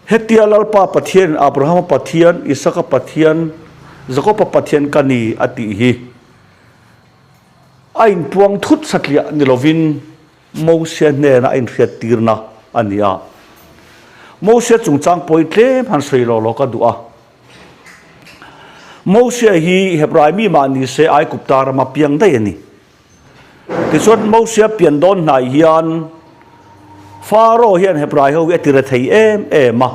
Hetia Lalpa Pathianin Abrahama Pathian, Isaka Pathian, Jakoba Pathian ka ni a tih hi a inpuang thut satliah ni lovin Mosia hnena a inhriattirna a ni a. Mosia chungchang pawi tlem han sawi lo lo ka duh a. Mosia hi Hebrai mi mah ni se Aigupta rama piang daih a ni. Tichuan Mosia pian dawn hnai hian Faro hian Hebrai ho hi a tire thei em em a.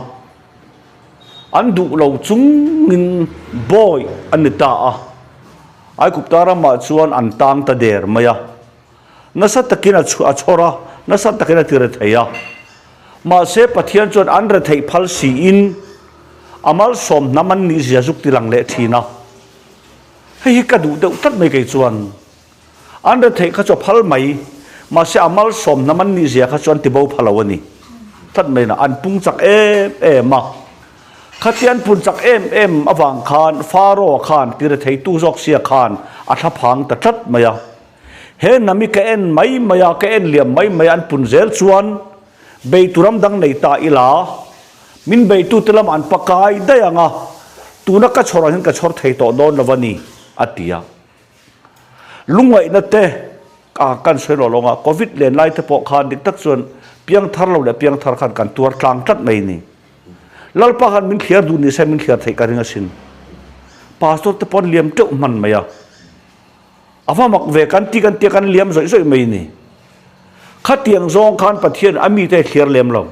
An duh lo chungin bawi an ni ta a. Aigupta ramah chuan an tang ta der mai a. Nasa takin a chhawr a, nasa takin a ti rethei a. Mahse, Pathian chuan an retheih phal siin a malsawm hnam an nih zia zuk ti lang leh thin a. Hei hi ka duh deuh tlat mai kei chuan. An retheih kha chu a phal mai, mahse a malsawm hnam an nih zia kha chu an ti bo pha lo a ni tlat mai na. An pung chak em em a. Khatia an pun chak em em avang khan Pharaoh khan ti retheitu zawk sia khan a thlaphang ta tlat mai a. He hnam hi ka en mai mai a, ka en liam mai mai a, an pun zel chuan beitu ram dang nei ta ila, min beitute lamah an pakai daih ang a, tuna ka chhawr ang hian ka chhawr thei tawh dawn lo a ni, a ti a. Lungngaihna te a kan sawi lo lawng a, Covid len lai te pawh khan dik tak chuan piangthar lo leh piangthar khan kan tuar tlang tlat mai a ni. Lalpa khan min thliar duh ni se min thliar theih ka ring asin. Pastor te pawh an liam teuh hman mai a. A va mak ve kan ti kan tia kan liam zawih zawih mai ni. Khatiang zawng khan Pathian a mite a thliar lem lo.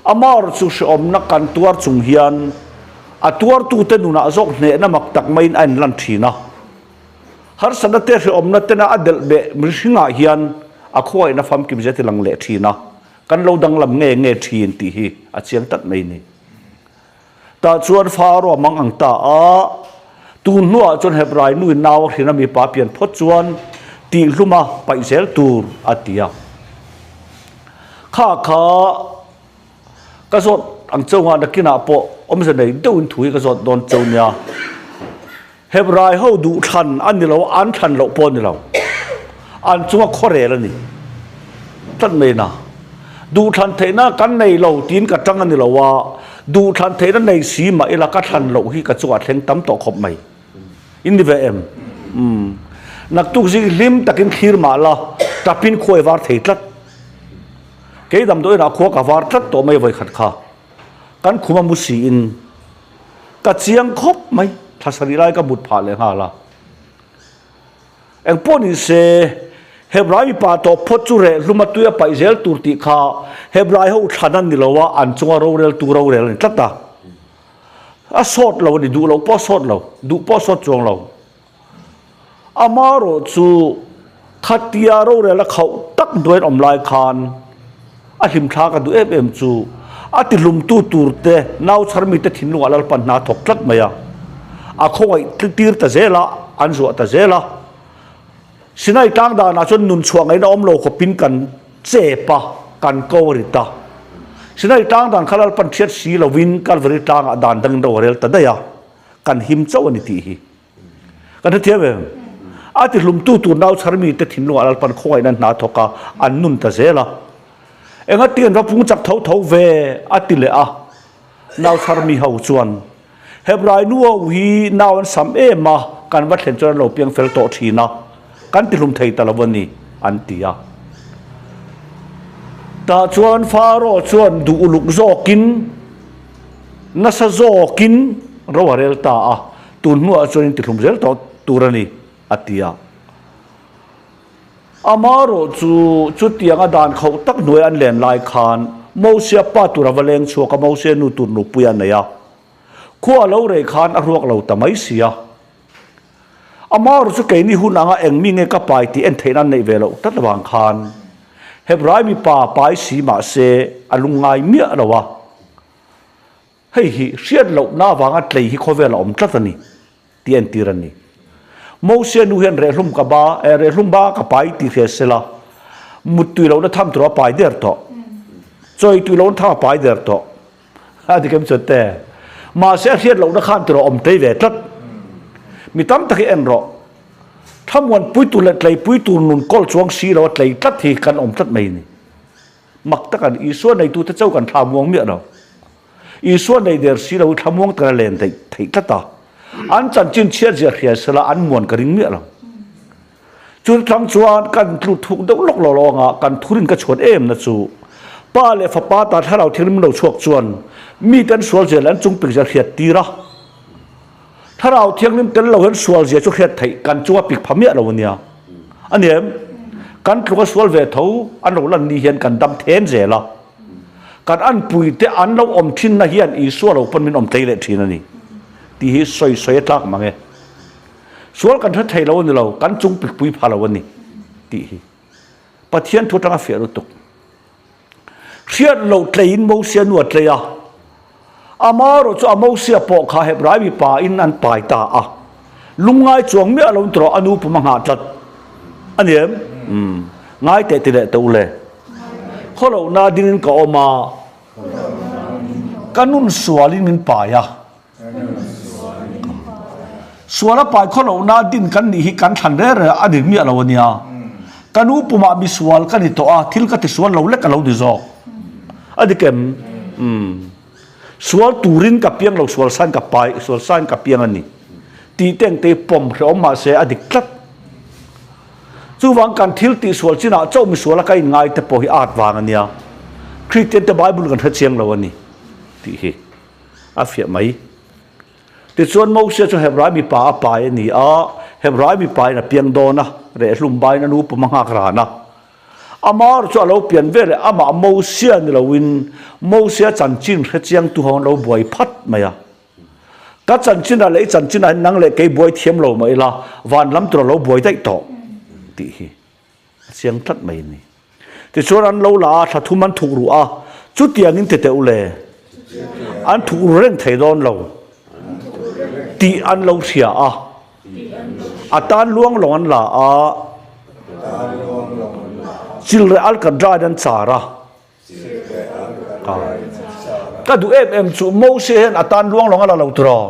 Amah chu hrehawmna kan tuar chung hian a tuartute nunah zawk hnehna mak tak maiin a inlan thin a. Harsatna te hrehawmna tena a delh beh mihringah hian a khuaina famkim zet i lang leh thin a, kan lo danglam nge nge thin tih hi a chiang tlat mai ni. Tah chuan Faro a mang ang ta a, tun hnuah chuan Hebrai nuin nau a hrin a mipa pian phawt chuan tihhluma paih zel tur a ti a. Kha kha ka zawt ang chauh a, nakinah pawh awmze nei deuhin thu hi ka zawt dawn chauh nia. Hebrai ho duh thlan a ni lo, an thlan loh pawh a ni lo. An chunga khawrel a ni tlat mai na. Duh thlan theihna kan nei lo tiin ka tang a ni lo a, duh thlan theihna nei si mah ila ka thlan loh hi ka chungah thleng tam tawh khawp mai. In ni ve em? Umm. Naktuk zing hlim takin thlir mah la, tapin khuai var thei tlat. Kei damdawiinah khua ka var tlat tawh mai vawikhat kha. Kan khum a mu siin. Ka chiang khawp mai, thla sarih lai ka mut phah leh nghal a. Engpawh ni se, Hebrai mipa tawh phawt chu reh hlum a tui a paih zel tur tih kha Hebrai ho thlan a ni lo a, an chunga roreltu rorel a ni tlat a. A sawt lo a ni, duh loh pawh a sawt lo, duh pawh a sawt chuang lo. Amaherawh chu khatia rorel a khauh tak hnuaiin awm lai khan a hlimthla ka duh em em chu a tihlumtu tur te nau chhar mite thinlungah Lalpan hna thawk tlat mai a, a khawngaih tir ta zel a, an zuah ta zel a. Sinai tlang danah chuan nun chhuah ngaihna awm lo khawpin kan chep a, kan ko rit a. Sinai tlang dan kha Lalpan hriat si lovin Kalvari tlangah dan dangin ro a rel ta daih a, kan him chauh a ni tih hi. Kan hrethiam em? A tihlumtu tur nau chhar mite thinlungah Lalpan khawngaihna hna thawk a, an nun ta zel a. Engati an va pung chak tho tho ve? a ti leh a. Nau chhar mi ho chuan, Hebrai nu ho hi nau an sam em a, kan va thlen chuan an lo piang fel tawh thin a, kan tihlum thei ta lo a ni, an ti a. Tah chuan Pharaoh chuan duh uluk zawkin, nasa zawkin ro a rel ta a. Tun hnuah chuan in tihlum zel tawh tur a ni, a ti a. Amaherawh chu chutianga dan khauh tak hnuai an len lai khan Mosia pa tur a va leng chhuak a, Mosia nu tur nupui a nei a. Khua a lo rei khan a ruak lo ta mai si a. Amaherawh chu keini hun anga eng mi nge ka pai tih en theihna an neih ve loh tlat avang khan Hebrai mipa pai si mah se a lungngai miah lo a. Hei hi hriat lohna avanga tlei hi khawvel a awm tlat a ni tih entir a ni. Mosia nu hian rehlum ka ba, eh rehlum ba ka pai tih hria sela, muttui lohna tham tur a pai der tawh. Chawi tui lohna tham a pai der tawh. A ti kem chuan te. Mahse a hriat lohna khan tur a awm tlei ve tlat. Mi tam tak hi en rawh. Thlamuanpui tur leh tleipui tur nun kawl chuang si lo a tlei tlat hi kan awm tlat mai a ni. Mak tak a ni. Isua neitute chauh kan thla muang miah lo. Isua nei der si lo hi thlamuang taka len daih theih tlat a. An chanchin chhiatzia hria sela an muan ka ring miah lo. Chu tlang chuan kan tlu thuk deuh lawk lo lawng a, kan thurin ka chhuat em na chu Pa leh Fapa ta thlarau thianghlim lo chhuak chuan mite an sual zel an chung pik zel hriat tir a. Thlarau thianghlim tel lo hian sual zia chu hriat theih kan chunga pik pha miah lo a nia. A ni em? Kan tluka sual ve tho an lo lan ni hian kan dam then zel a. Kan anpuite an lo awm thinna hian Isua lo pawn min awm tlei leh thin a ni tih hi sawi sawi a tlak mang e. Sual kan hre thei lo a ni lo, kan chung pikpui pha lo a ni tih hi Pathian thu atanga fiah lutuk. Hriat loh tleiin Mosia nu a tlei a, amaherawh chu a Mosia pawh kha Hebrai mipa in an pai ta a, lungngai chuang miah lo in tawrh a nu pum a nghah tlat a ni em? Umm, ngai teh ti leh teh u le. Khawlohna dingin ka awm a, ka nun sualin min pai a. Sual a pai khaw lohna din kan nih hi kan thlan reng reng a dik miah lo a nia. Ka nu pumah misual ka ni tawh a, thil ka tisual lo lek a lo ni zawk. A dik em? Umm. Sual turin ka piang lo, sual sain ka pai, sual sain ka piang a ni. Tih te engte hi pawm hrehawm mah se a dik tlat. Chuvang kan thil tihsual chinah chauh misuala ka inngai te pawh hi at vang a nia. Kristian te Bible kan hrechiang lo a ni tih hi. a fiah mai. Tichuan Mosia chu Hebrai mipa a pai a ni a, Hebrai mipa in a piang dawn a, rehlum bain a nu pum a nghak ran a. Amar chu a lo pian ve leh amah Mosia ni loin Mosia chanchin hrechiangtu ho an lo buai phat mai a. Ka chanchinah leh i chanchinah hian nang leh kei buai thiam lo mah ila van lam tur a lo buai daih tawh tih hi. A chiang tlat mai a ni. Tichuan an lo la a, thla thum an thuk ruh a, chutiangin ti teh u le, an thuk ru reng thei dawn lo tih an lo hria a, a tan luang lawng an la a, chilreh alkadra in an char a. Ka duh em em chu Mose hian a tan luang lawng a la lo tiraw?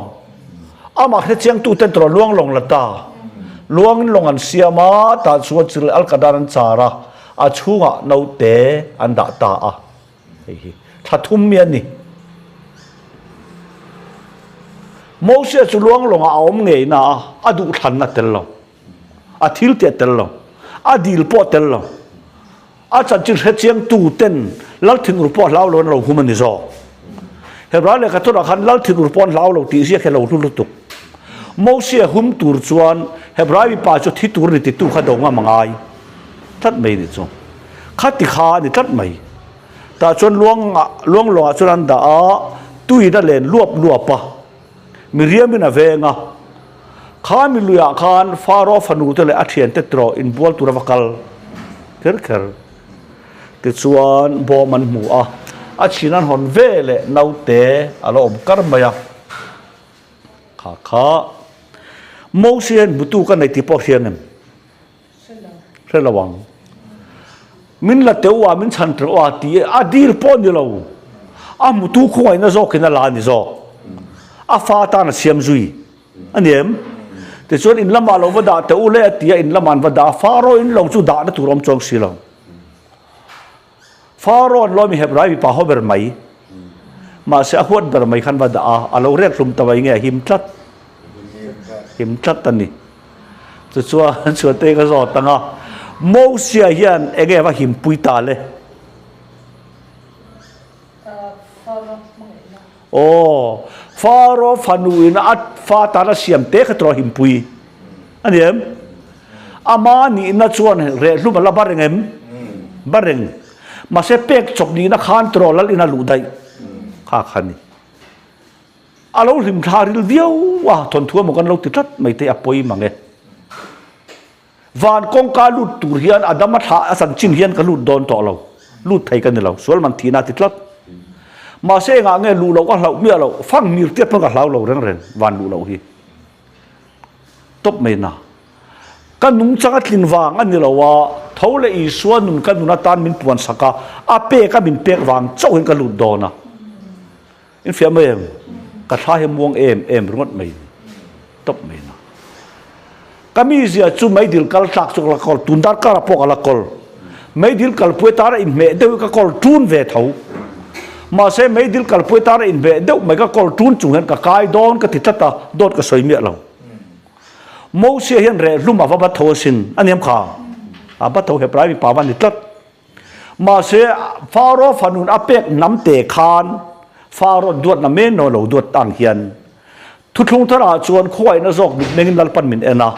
Amah hrechiang tu ten tiraw luang lawng la ta. Luangin lawng an siam a, tah chuan chil alkadar an char a, a chhungah naute an dah ta a. Hei hi thla thum mi a ni. Mose chu luang lawngah a awm ngei na a, a duhthlanna tel lo. A thil tih a tel lo. A dil pawh a tel lo. A chanchin hrechiang tu ten Lal thinur pawh a hlau lo an lo hum a ni zawk. Hebrai lehkha thunah khan Lal thinur pawh an hlau lo tih ziak hi a lo hlu lutuk. Mosia hum tur chuan Hebrai mipa chu thi tur a ni titu kha do ngam a ngai tlat mai ni chu. Khati kha a ni tlat mai. Tah chuan luang luang lawngah chuan an dah a, tuiin a len luap luap a, Miriamin a veng a. Kha mi luiah khan Faro fanute leh a thiante tiraw inbual tur a va kal kher kher. Tichuan bawm an hmu a, a chhin an hawn ve leh naute a lo awm kar mai a. Kha kha Moses hian hmutu ka nei tih pawh hria ngem? Hre lo ang. Min la teuh a, min chhan teuh a tih a dil pawh ni lo. A hmutu khawngaihna zawkin a la a ni zawk. A fa atan a siam zui a ni em? Tichuan in lamah lo va dah teh u le a ti a, in lamah an va dah a, Faro in lo chu dahna tur awm chuang si lo. Faro an lawmi Hebrai mipa ho ber mai. Mahse a huat ber mai khan va dah a, a lo rek hlum ta mai nge a him tlat. Him tlat a ni. Chu chuan Chhuatei ka zawt ang a, Mosia hian enge va himpui ta le? Aw, Faro fanu in a fa tan a siam te kha tawh a himpui a ni em? Ama nihna chuan rehlum a la ba reng em? Ba reng. Mahse pek chawp nihna khan tawh lal in a luh daih kha kha ni. A lo hlim thla ril viau a, thawnthu emaw kan lo ti tlat mai te a pawi mang e. Van kawngka lut tur hian Adama thlah a chanchin hian ka lut dawn tawh lo, lut thei ka ni lo, sual man thihna a ti tlat. Mahse engah nge luh loh ka hlauh miah loh, fang mir tiat pawn ka hlau lo reng reng van luh loh hi. Tawp mai na. Ka nungchang a tlin vang a ni lo a, tho leh Isua nun ka nun atan min puan sak a, a pek a min pek vang chauhin ka lut dawn a. In fiah mai em? Ka thla hi muang em em ringawt mai ni. Tawp mai na. Ka mizia chu meidil kal tlak chu ka la kawl, tun dar kar ah pawh ka la kawl. Meidil kalpui atana inhmeh deuh hi ka kawl tun ve tho. Mahse meidil kalpui tana inbeh deuh mai ka kawl tun chung hian ka kai dawn ka ti tlat a, dawt ka sawi miah lo. Mosia hian rehlum a va bat tho asin, a niam kha. A bat tho Hebrai mipa va ni tlat. Mahse Faro fanun a pek hnam te khan Faro duatna men lo lo duat ang hian Thuthlung tharah chuan khawngaihna zawk mitmengin Lalpan min en a,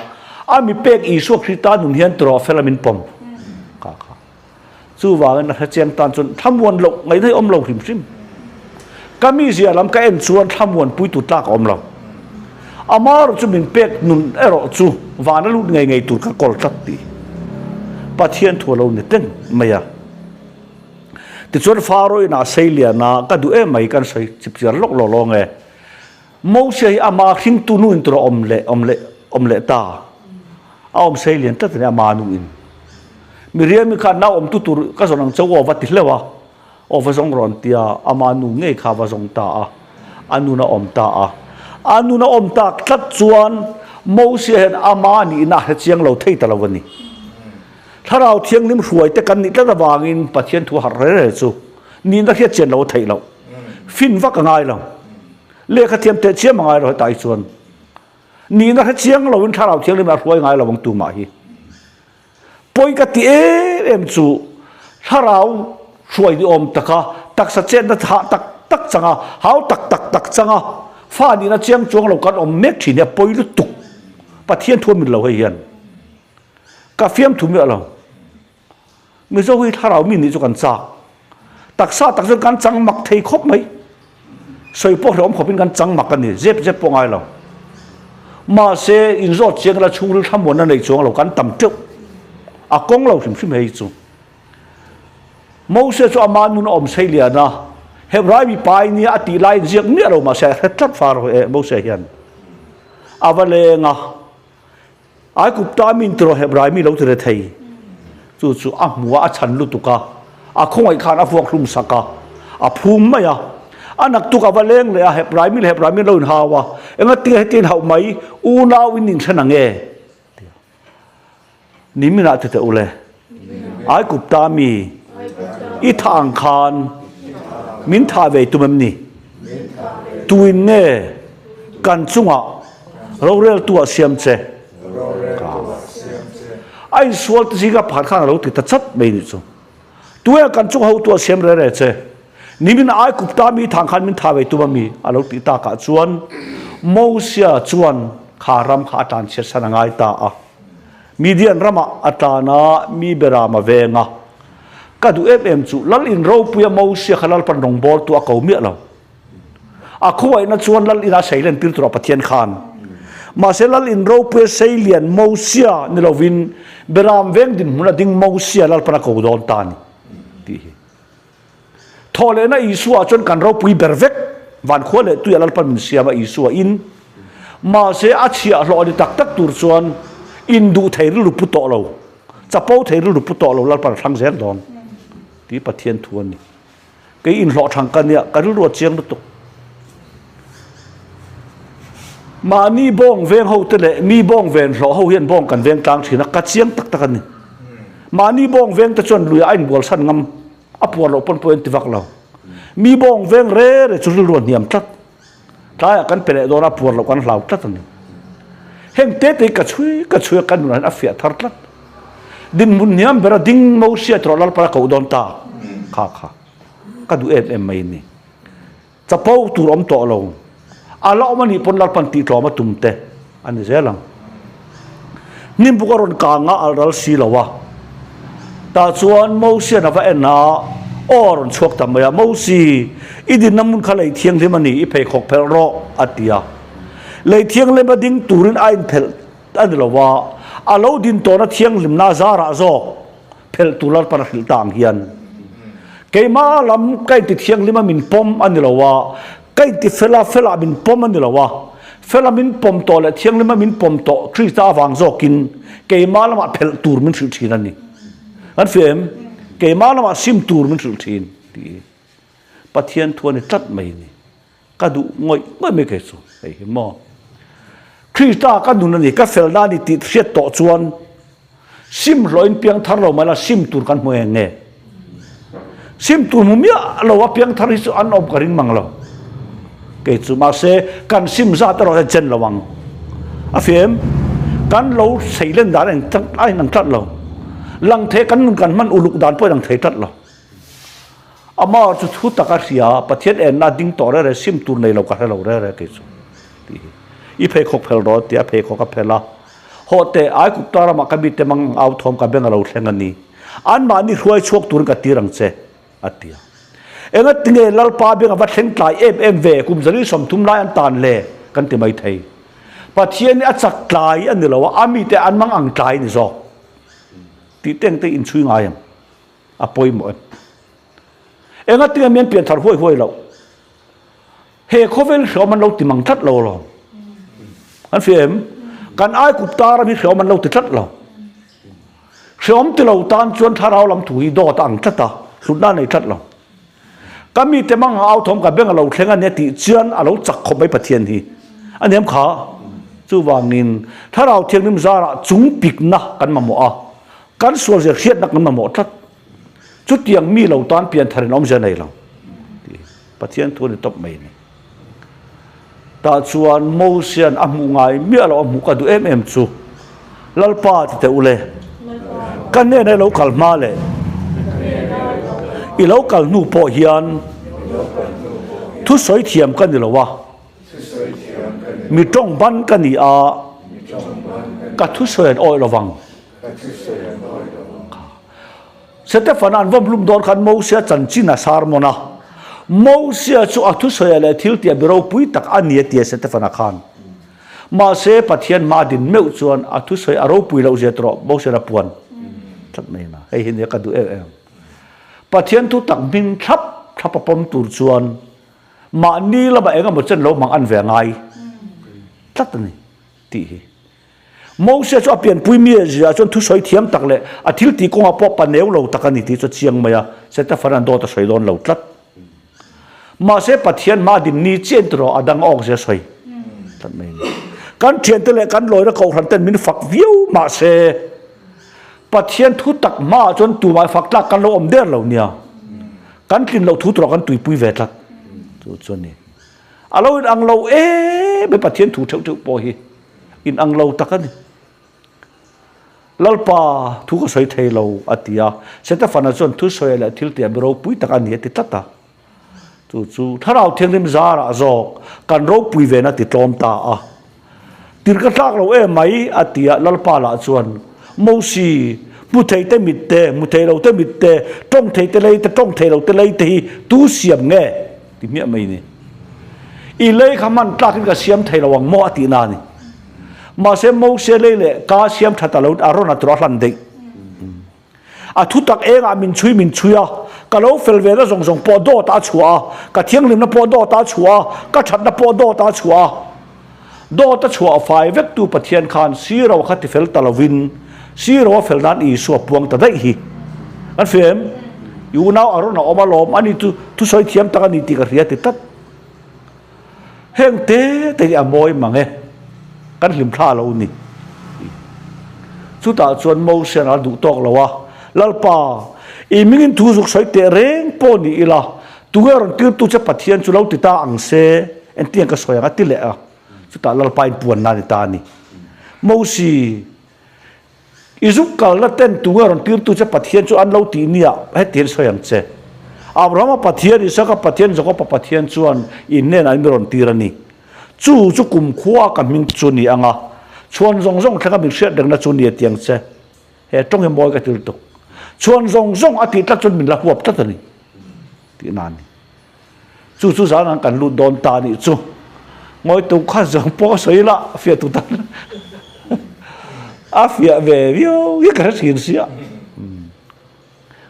a mi pek Isua Krista nun hian tiraw fel a min pawm kha kha. Chuvangin a hrechiang tan chuan thlamuan loh ngaihna hi awm lo hrim hrim. Ka mizia lam ka en chuan thlamuan puitu tlak a awm lo. Amaherawh chu min pek nun erawh chu vana lut ngei ngei tur ka kawl tlat tih Pathian thu a lo ni teng mai a. Tichuan Faro inah sei lian a, ka duh em mai kan sawi chipchiar lawk lawk lawng e. Moses hi ama hringtu nu in tur a awm leh awm leh awm leh ta. A awm sei lian tlat a ni ama nu in. Miriam-i khan nau awmtu tur ka zawn ang che u aw va ti hleuh a, aw va zawng rawn tia ama nu ngei kha va zawng ta a, a nun a awm ta a. A nun a awm tak tlat chuan Moses hian ama nihna a hre chiang lo thei ta lo a ni. Thlarau Thianghlim hruai te kan nih tlat avangin Pathian thu harh reng reng chu nihna hriat chian lo a theih loh. Fin vak a ngai lo. Lehkha thiam teh chiam a ngai lo hetah hi chuan. Nihna hre chiang loin Thlarau Thianghlim a hruai ngai lo ang tumah hi. Pawi ka ti em em chu Thlarau hruai ni awm taka taksa chetna hah tak tak changa, hau tak tak tak changa fa nihna chiang chuang lo kan awm mek thin hi a pawi lutuk. Pathian thu a mit lo hei hian. Ka fiamthu miah lo. Mizo hi thlarau mi nih chu kan chak. Taksa tak chuan kan chang mak thei khawp mai. Sawi pawh hlawm khawpin kan chang mak a ni, zep zep pawh ngai lo. Mahse, inzawt chiang ila chhungril thlamuanna nei chuang lo kan tam teuh. A kawng lo hrim hrim hei chu. Moses chu ama nun a awm sei lian a, Hebrai mipa i nia a tih laiin ziak miah lo mahse a hre tlat far e Moses hian. A va leng a. Aigupta mi intirawh Hebrai mi lo ti re thei. Chu chu a hmu a, a chhan lutuk a, a khawngaih khan a vuak hlum sak a, a phum mai a. A naktuk a va leng leh a, Hebrai mi leh Hebrai mi an lo inhau a, Engatinge heti in hauh mai, unau in inthlen ang e? Ti a. Niminah ti teh u le. Aigupta mi i thah ang khan min thah ve tum em ni? Tuin nge kan chungah roreltu a siam che? A insual te zinga pakhat khan a lo ti ta chat mai nih chu. Tuia kan chung hotu a siam re re che? Nimin Aigupta mi thang khan min thah ve tum a mi? A lo tih takah chuan Mosia chuan kha ram kha a tlanchhiat san a ngai ta a. Midian ramah a tlan a, mi beram a veng a. Ka duh em em chu Lal in ropuia Mosia kha Lalpan rawngbawltu a ko miah lo. A khuaihna chuan Lal ina sei len tir tura Pathian khan. Mahse Lal in ropuia sei lian Mosia ni lovin beram veng dinhmun a ding Mosia Lalpan a ko dawn ta a ni tih hi. Thawhlehna Isua chuan kan ropui ber vek, van khua leh tuia Lalpan min siam a Isua in. Mahse a chhiahhlawh ni tak tak tur chuan induh thei rilru pu tawh lo, chapo thei rilru pu tawh lo Lalpan a thlang zel dawn tih Pathian thu a ni. Kei inhlawh thang ka nia, ka rilru a chiang lutuk. Mahni bawng veng ho te leh mi bawng ven hlawh ho hian bawng kan veng tlang thin a, ka chiang tak tak a ni. Mahni bawng veng te chuan luiah a inbual san ngam, a puar loh pawn pawh en ti vak lo. Mi bawng veng re re chu rilru a hniam tlat. Tlaiah kan pe leh dawn a, puar loh kan hlau tlat a ni. Heng te te hi ka chhui ka chhui a, ka nunah hian a fiah thar tlat. Dinhmun hniam bera ding Mosia erawh Lalpa a koh dawn ta kha kha ka duh em em mai a ni. Chapo tur awm tawh lo. A la awm a nih pawn Lalpan tih tlawm a tum te a ni zel ang. Hnim buk a rawn kang a, al ral si lo a. Tah chuan Mosian a va en a, aw a rawn chhuak ta mai a, Mosi, i dinna hmun kha lei thianghlim a ni, i pheikhawk phelh rawh, a ti a. Lei thianghlim a ding turin a inphelh a ni lo a, a lo din tawhna thianghlimna a zarah zawk phelh tur Lalpan a hrilh ta ang hian keimah lam ka inti thianghlim a min pawm a ni lo a, ka inti fel a felah min pawm a ni lo a, fela min pawm tawh leh thianghlim a min pawm tawh Krista avang zawkin keimah lamah phelh tur min hrilh thin a ni. Kan fiah em? Keimah lamah sim tur min hrilh thin tih hi Pathian thu a ni tlat mai a ni. Ka duh ngawih ngawih mai kei chu hei hi maw. Krista ka nun a ni, ka felna a ni tih hriat tawh chuan sim hlawhin piang thar lo mai la sim tur kan hmu eng nge? Sim tur hmu miah lo a piangthar hi chu an awm ka ring mang lo. Kei chu mahse kan sim zat erawh hian chen lo ang. A fim kan lo seilen dan a inang tlat lo. Lang thei kan nun kan hman uluk dan pawh a inang thei tlat lo. Amah chu thu tak a hria, Pathian enna a ding tawh rere sim tur nei lo ka hre lo rere kei chu tih hi. I pheikhawk phel rawh a ti a, pheikhawk a phel a. Hawh teh, Aigupta ramah ka mite mang ang au thawm ka beng a lo thleng a ni. Anmahni hruai chhuak turin ka tir ang che, a ti a. Engatinge Lalpa beng a va thleng tlai em em ve, kum zali 30 lai an tan le, kan ti mai thei. Pathian hi a chak tlai a ni lo a, a mite an mang ang tlai a ni zawk. Tih teng te inchhui ngai ang, a pawimawh em. Engatinge mian pianthar huai huai loh? He khawvel hreawm an lo ti mang tlat lo alawm. An hria em? Kan Aigupta ram hi hreawm an lo ti tlat lo. Hreawm ti lo tan chuan thlarau lam thu hi dawt a ang tlat a, hlutna a nei tlat lo. Ka mite mang a au thawm ka beng a lo thleng a nia tih chuan a lo chak khawp mai Pathian hi. A niam kha. Chuvangin thlarau thianghlim zarah chung pikna kan mamawh a, kan sual zia hriatna kan mamawh tlat. Chutiang mi lo tan pianthar in awmzia nei lo. Pathian thu a ni tawp mai a ni. Tah chuan Mosia'n a hmuh ngai miah loh a hmuh ka duh em em chu, Lalpa ti teh u le, ka hnenah i lo kal hma leh i lo kal hnu pawh hian thusawi thiam ka ni lo a, mi tawng ban ka ni a, ka thusawi an awih lovang. Setefana an vawm hlum dawn khan Mosia chanchin a sermon a. Mosia chu a thusawi leh thil tih a bi ropui tak a ni a ti a Setefana khan. Mahse Pathian hma din meuh chuan a thusawi a ropui loh zia tawh Mosian a puan tlat mai na. Hei hi nia ka duh em em. Pathian thu tak hming thlap thlap a pawm tur chuan mahni lamah eng emaw chen lo mang an ve a ngai tlat a ni tih hi. Moses chu a pianpui mi zia chuan thusawi thiam tak leh a thil tih kawngah pawh pa neu lo tak a ni tih chu a chiang mai a, Setefan-a'n dawt a sawi dawn lo tlat. Mahse Pathian hma din ni chiah in tiraw a dang awk zia sawi tlat mai a ni. Kan thiante leh kan lawina kohhran ten min fak viau mahse Pathian thu tak hmaah chuan tumah fak tlak kan lo awm der lo nia. Kan tlin loh thu tiraw kan tuipui ve tlat. Chu chu a ni. A lo inang lo em em Pathian thu theuh theuh pawh hi. In ang lo tak a ni. Lalpa thu ka sawi thei lo a ti a, Setefana chuan thusawi leh thil tih mi ropui tak a ni a ti tlat a. Chu chu Thlarau Thianghlim zarah zawk kan ropui ven a ti tlawm ta a. Tir ka tlak lo em mai a ti a, Lalpa lah chuan Mosi, hmu thei te mit te, hmu thei lo te mit te, tawng thei te lei te, tawng thei lo te lei te hi tu siam nge? Ti hmiah mai ni. I lei kha hman tlakin ka siam thei lo ang maw a tihna a ni. Mahse Mose lei leh ka siam tha ta lo a rawn a tur a hlan daih. A thu tak engah min chhui min chhui a, ka lo fel ve na zawng zawng pawh dawt a chhuah a, ka thianghlimna pawh dawt a chhuah a, ka thatna pawh dawt a chhuah a. Dawt a chhuah fai vek tu Pathian khan siro kha tifel ta lovin siro a fel nan Isua puang ta daih hi. Kan hria em? I unau a rawn a awm alawm, ani chu thusawi thiam tak a ni tih ka hria ti tlat. Heng te te hi a mawi mang e, kan hlim thla lo ni. Chutah chuan Mosian a duh tawk lo a, Lalpa, i mingin thu zuk sawi teh reng pawh ni ila, tunge rawn tirtu che Pathian chu lo ti ta ang se, engtiang ka sawi ang a ti leh a. Chutah Lalpa inpuanna a ni ta a ni. Mosi, I zuk kalna ten tunge rawn tirtu che Pathian chu an lo tih nia, hetiang sawi ang che. Abrahama Pathian, Isaka Pathian, Jakoba Pathian chuan in hnenah in mi rawn tir a ni. Chu chu kumkhua ka hming chu ni ang a, chhuan zawng zawng thlenga min hriat rengna chu ni a ti ang che. He tawng hi mawi ka ti lutuk. Chhuan zawng zawng a tih tlat chuan min la huap tlat a ni tihna a ni. Chu chu zan ang kan lut dawn ta nih chu. Ngawi tu kha zawng pawh a sawi la, a fiah tu tan a fiah ve viau hi ka hre thin sia.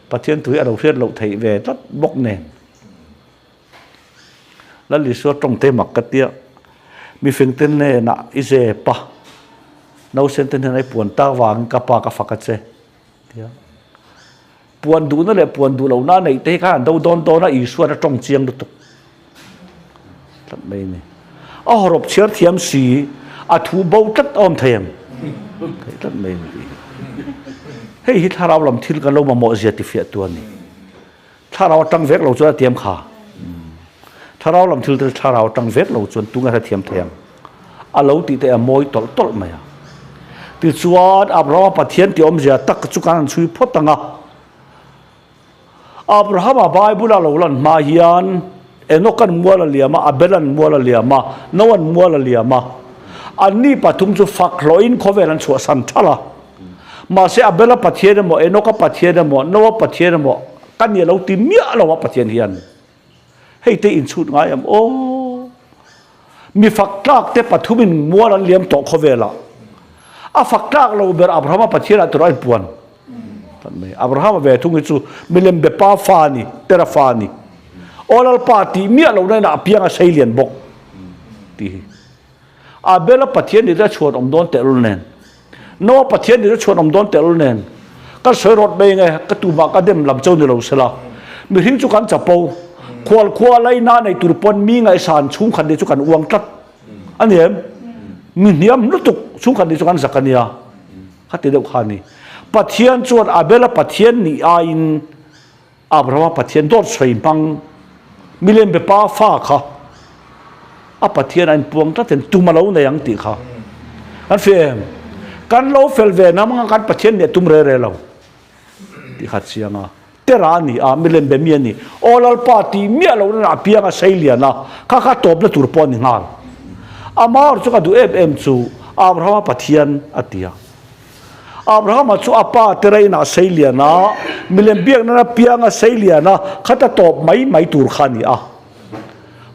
Pathian thu hi a lo hriat loh theih ve tlat bawk nen. Lal Isua tawng te mak ka tia, mifing te hnenah i zep a, nausen te hnenah i puan tak vangin ka pa ka fak a che. Tia. Puan duhna leh puan duh lohna a neih te hi khan an do dawn dawn a, Isuan a tawng chiang lutuk tlat mai a ni. A hawrawp chhiar thiam si, a thu bo tlat a awm thei em? Thei tlat mai a ni tih hi. Hei hi thlarau lam thil kan lo mamawh zia tifiah tu a ni. Thlarau atang vek lo chuan a tiam kha. Thlarau lam thil te thlarau atang vek lo chuan tunge hrethiam thei ang? A lo tih te a mawi tawlh tawlh mai a. Tichuan Abrahama Pathian tih awmzia tak chu kan han chhui phawt ang a. Abrahama Bible a lo lan hma hian Enoch-a'n mual a liam a, Abel-a'n mual a liam a, Noah-a'n mual a liam a. Anni pathum chu fak hlawhin khawvel an chhuahsan thalh a. Mahse Abel-a Pathian emaw, Enoch-a Pathian emaw, Noah Pathian emaw ka nia lo ti miah lo a Pathian hian. Hei te inchhut ngai em aw? Mi fak tlak te pathumin mual an liam tawh khawvelah. A fak tlak lo ber Abrahama Pathianah tur a inpuan. Abrahama ve thung hi chu milem be pa fa a ni, tera fa a ni. Aw Lalpa tih miah lohna inah a piang a sei lian bawk tih hi. Abel-a Pathian ni te a chhuan awm dawn tehlul nen, Noah Pathian ni te chhuan awm dawn tehlul nen, kan sawi rawt mai nge, ka tumah ka dem lam cho ni lo sela, mihring chu kan chapo, khual khua laina nei tur pawn mi ngaihsan chhungkhat ni chu kan uang tlat a ni em? Mi hniam lutuk chhungkhat ni chu kan zak a nia, kha ti deuh kha a ni. Pathian chuan Abel-a Pathian nih aiin Abrahama Pathian dawt sawi hmang milem be pa fa kha a Pathian a inpuang tlat in tum a lo nei ang tih kha kan hria em? Kan lo fel ve nam anga kan Pathian nih a tum re re lo tih kha chiang a. Tera a ni a, milem be mi a ni. Aw Lalpa tih miah lo nana a piang a sei lian a, kha kha tawpna tur pawh a ni nghal. Amah erawh chu ka duh em em chu Abrahama Pathian a ti a. Abrahama chu a pa te reinah sei lian a, milem biak nana piang a sei lian a, khata tawp mai mai tur kha a ni a.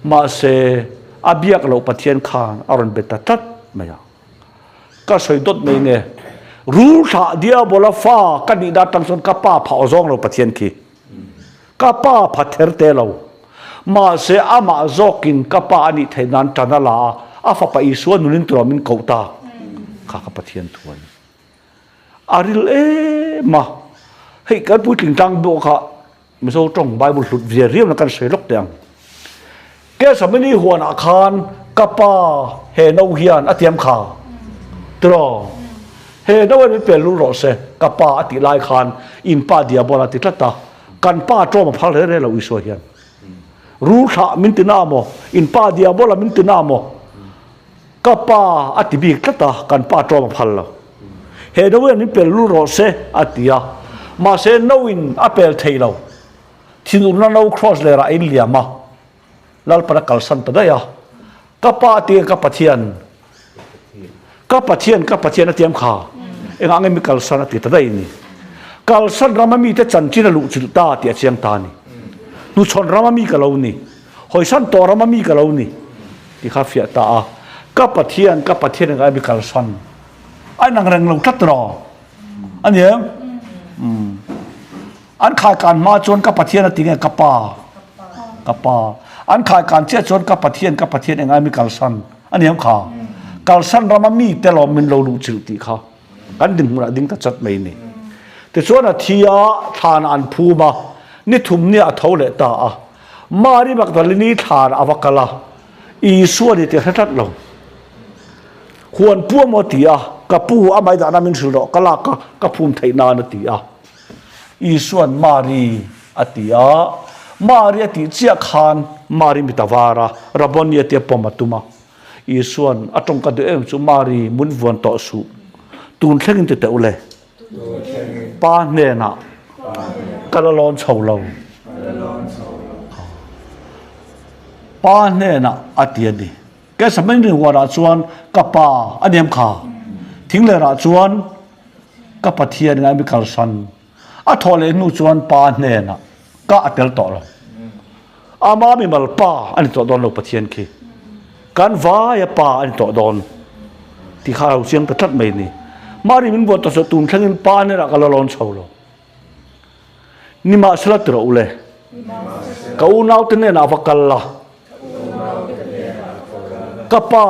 Mahse, a biak loh Pathian khan a rawn be ta tlat mai a. Ka sawi dawt mai nge, Rul thlah Diabola fa ka nihna atang chuan ka pa phah zawng lo Pathian khi. Ka pa pha ther te lo. Mahse, amah zawkin ka pa a nih theih nan tan a la a, a fapa Isua nunin tura min koh ta kha ka Pathian thu a ni. A ril em a, hei kan puitling tlang bawk kha Mizo tawng Bible hlut ve riau na kan sawi lawk teh ang. Kesamini huanah khan ka pa he no hian a tiam kha tiraw? He no hian min pel lul rawh se ka pa a tih lai khan in pa diabola a ti tlat a, kan pa ṭawm a phal re re lo Isua hian. Rul thlah min ti na maw? In pa diabola min ti na maw? Ka pa a ti bik tlat a, kan pa ṭawm a phal lo. He no hian min pel lul rawh se a ti a, mahse no in a pel thei lo. Thinurna no cross lerah a inliam a, Lalpan a kalsan ta daih a, Ka pa tia ka Pathian, ka Pathian, ka Pathian a tiam kha, engah nge mi kalsan a ti ta daih ni. Kalsan rama mite chanchin a luhchilh ta tih a chiang ta a ni. Hnuchhawn rama mi ka lo ni, hawisan tawh rama mi ka lo ni tih kha a fiah ta a, Ka Pathian, ka Pathian engah nge mi kalsan a inang reng lo tlat rawh a ni em? Umm. An khaikan hma chuan ka Pathian a ti nge ka pa? Ka pa. An khaikan chiah chuan ka Pathian, ka Pathian engai mi kalsan a ni ang kha. Kalsan rama mi te lawm min lo luh chilh tih kha kan dinhmunah ding ta chat mai ni. Tichuan a thi a, thlan ah an phum a, ni thum ni ah a tho leh ta a. Mari Magdalini thlan a va kal a, Isua ni tih a hre tlat lo. Huan pu amaw a ti a, ka pu a maidanah min hrilh rawh, ka lak a, ka phum theih nan a ti a. Isua'n Mari a ti a, Mari a tih chiah khan Mari mit a var a, Rabboni a tia pawm a tum a. Isua'n a tawngka duh em chu Mari mun vuan tawh suh, tun thlengin ti teh u le. Pa hnenah ka la lawn chho lo. Pa hnenah a ti a ni. Kesamani huanah chuan ka pa a niam kha. Thinglerah chuan Ka Pathian ngai mi kalsan a thawh leh hnu chuan pa hnenah ka a tel tawh lo. Ama mimal pa a ni tawh dawn lo Pathian khi. Kan vaia pa a ni tawh dawn tih kha a lo chiang ta tlat mai ni. Mari min buat tawh chu tun thlengin pa hnenah ka la lawn chho lo. Nimahsela ti rawh u le. Ka unaute hnenah va kal la. Ka pa,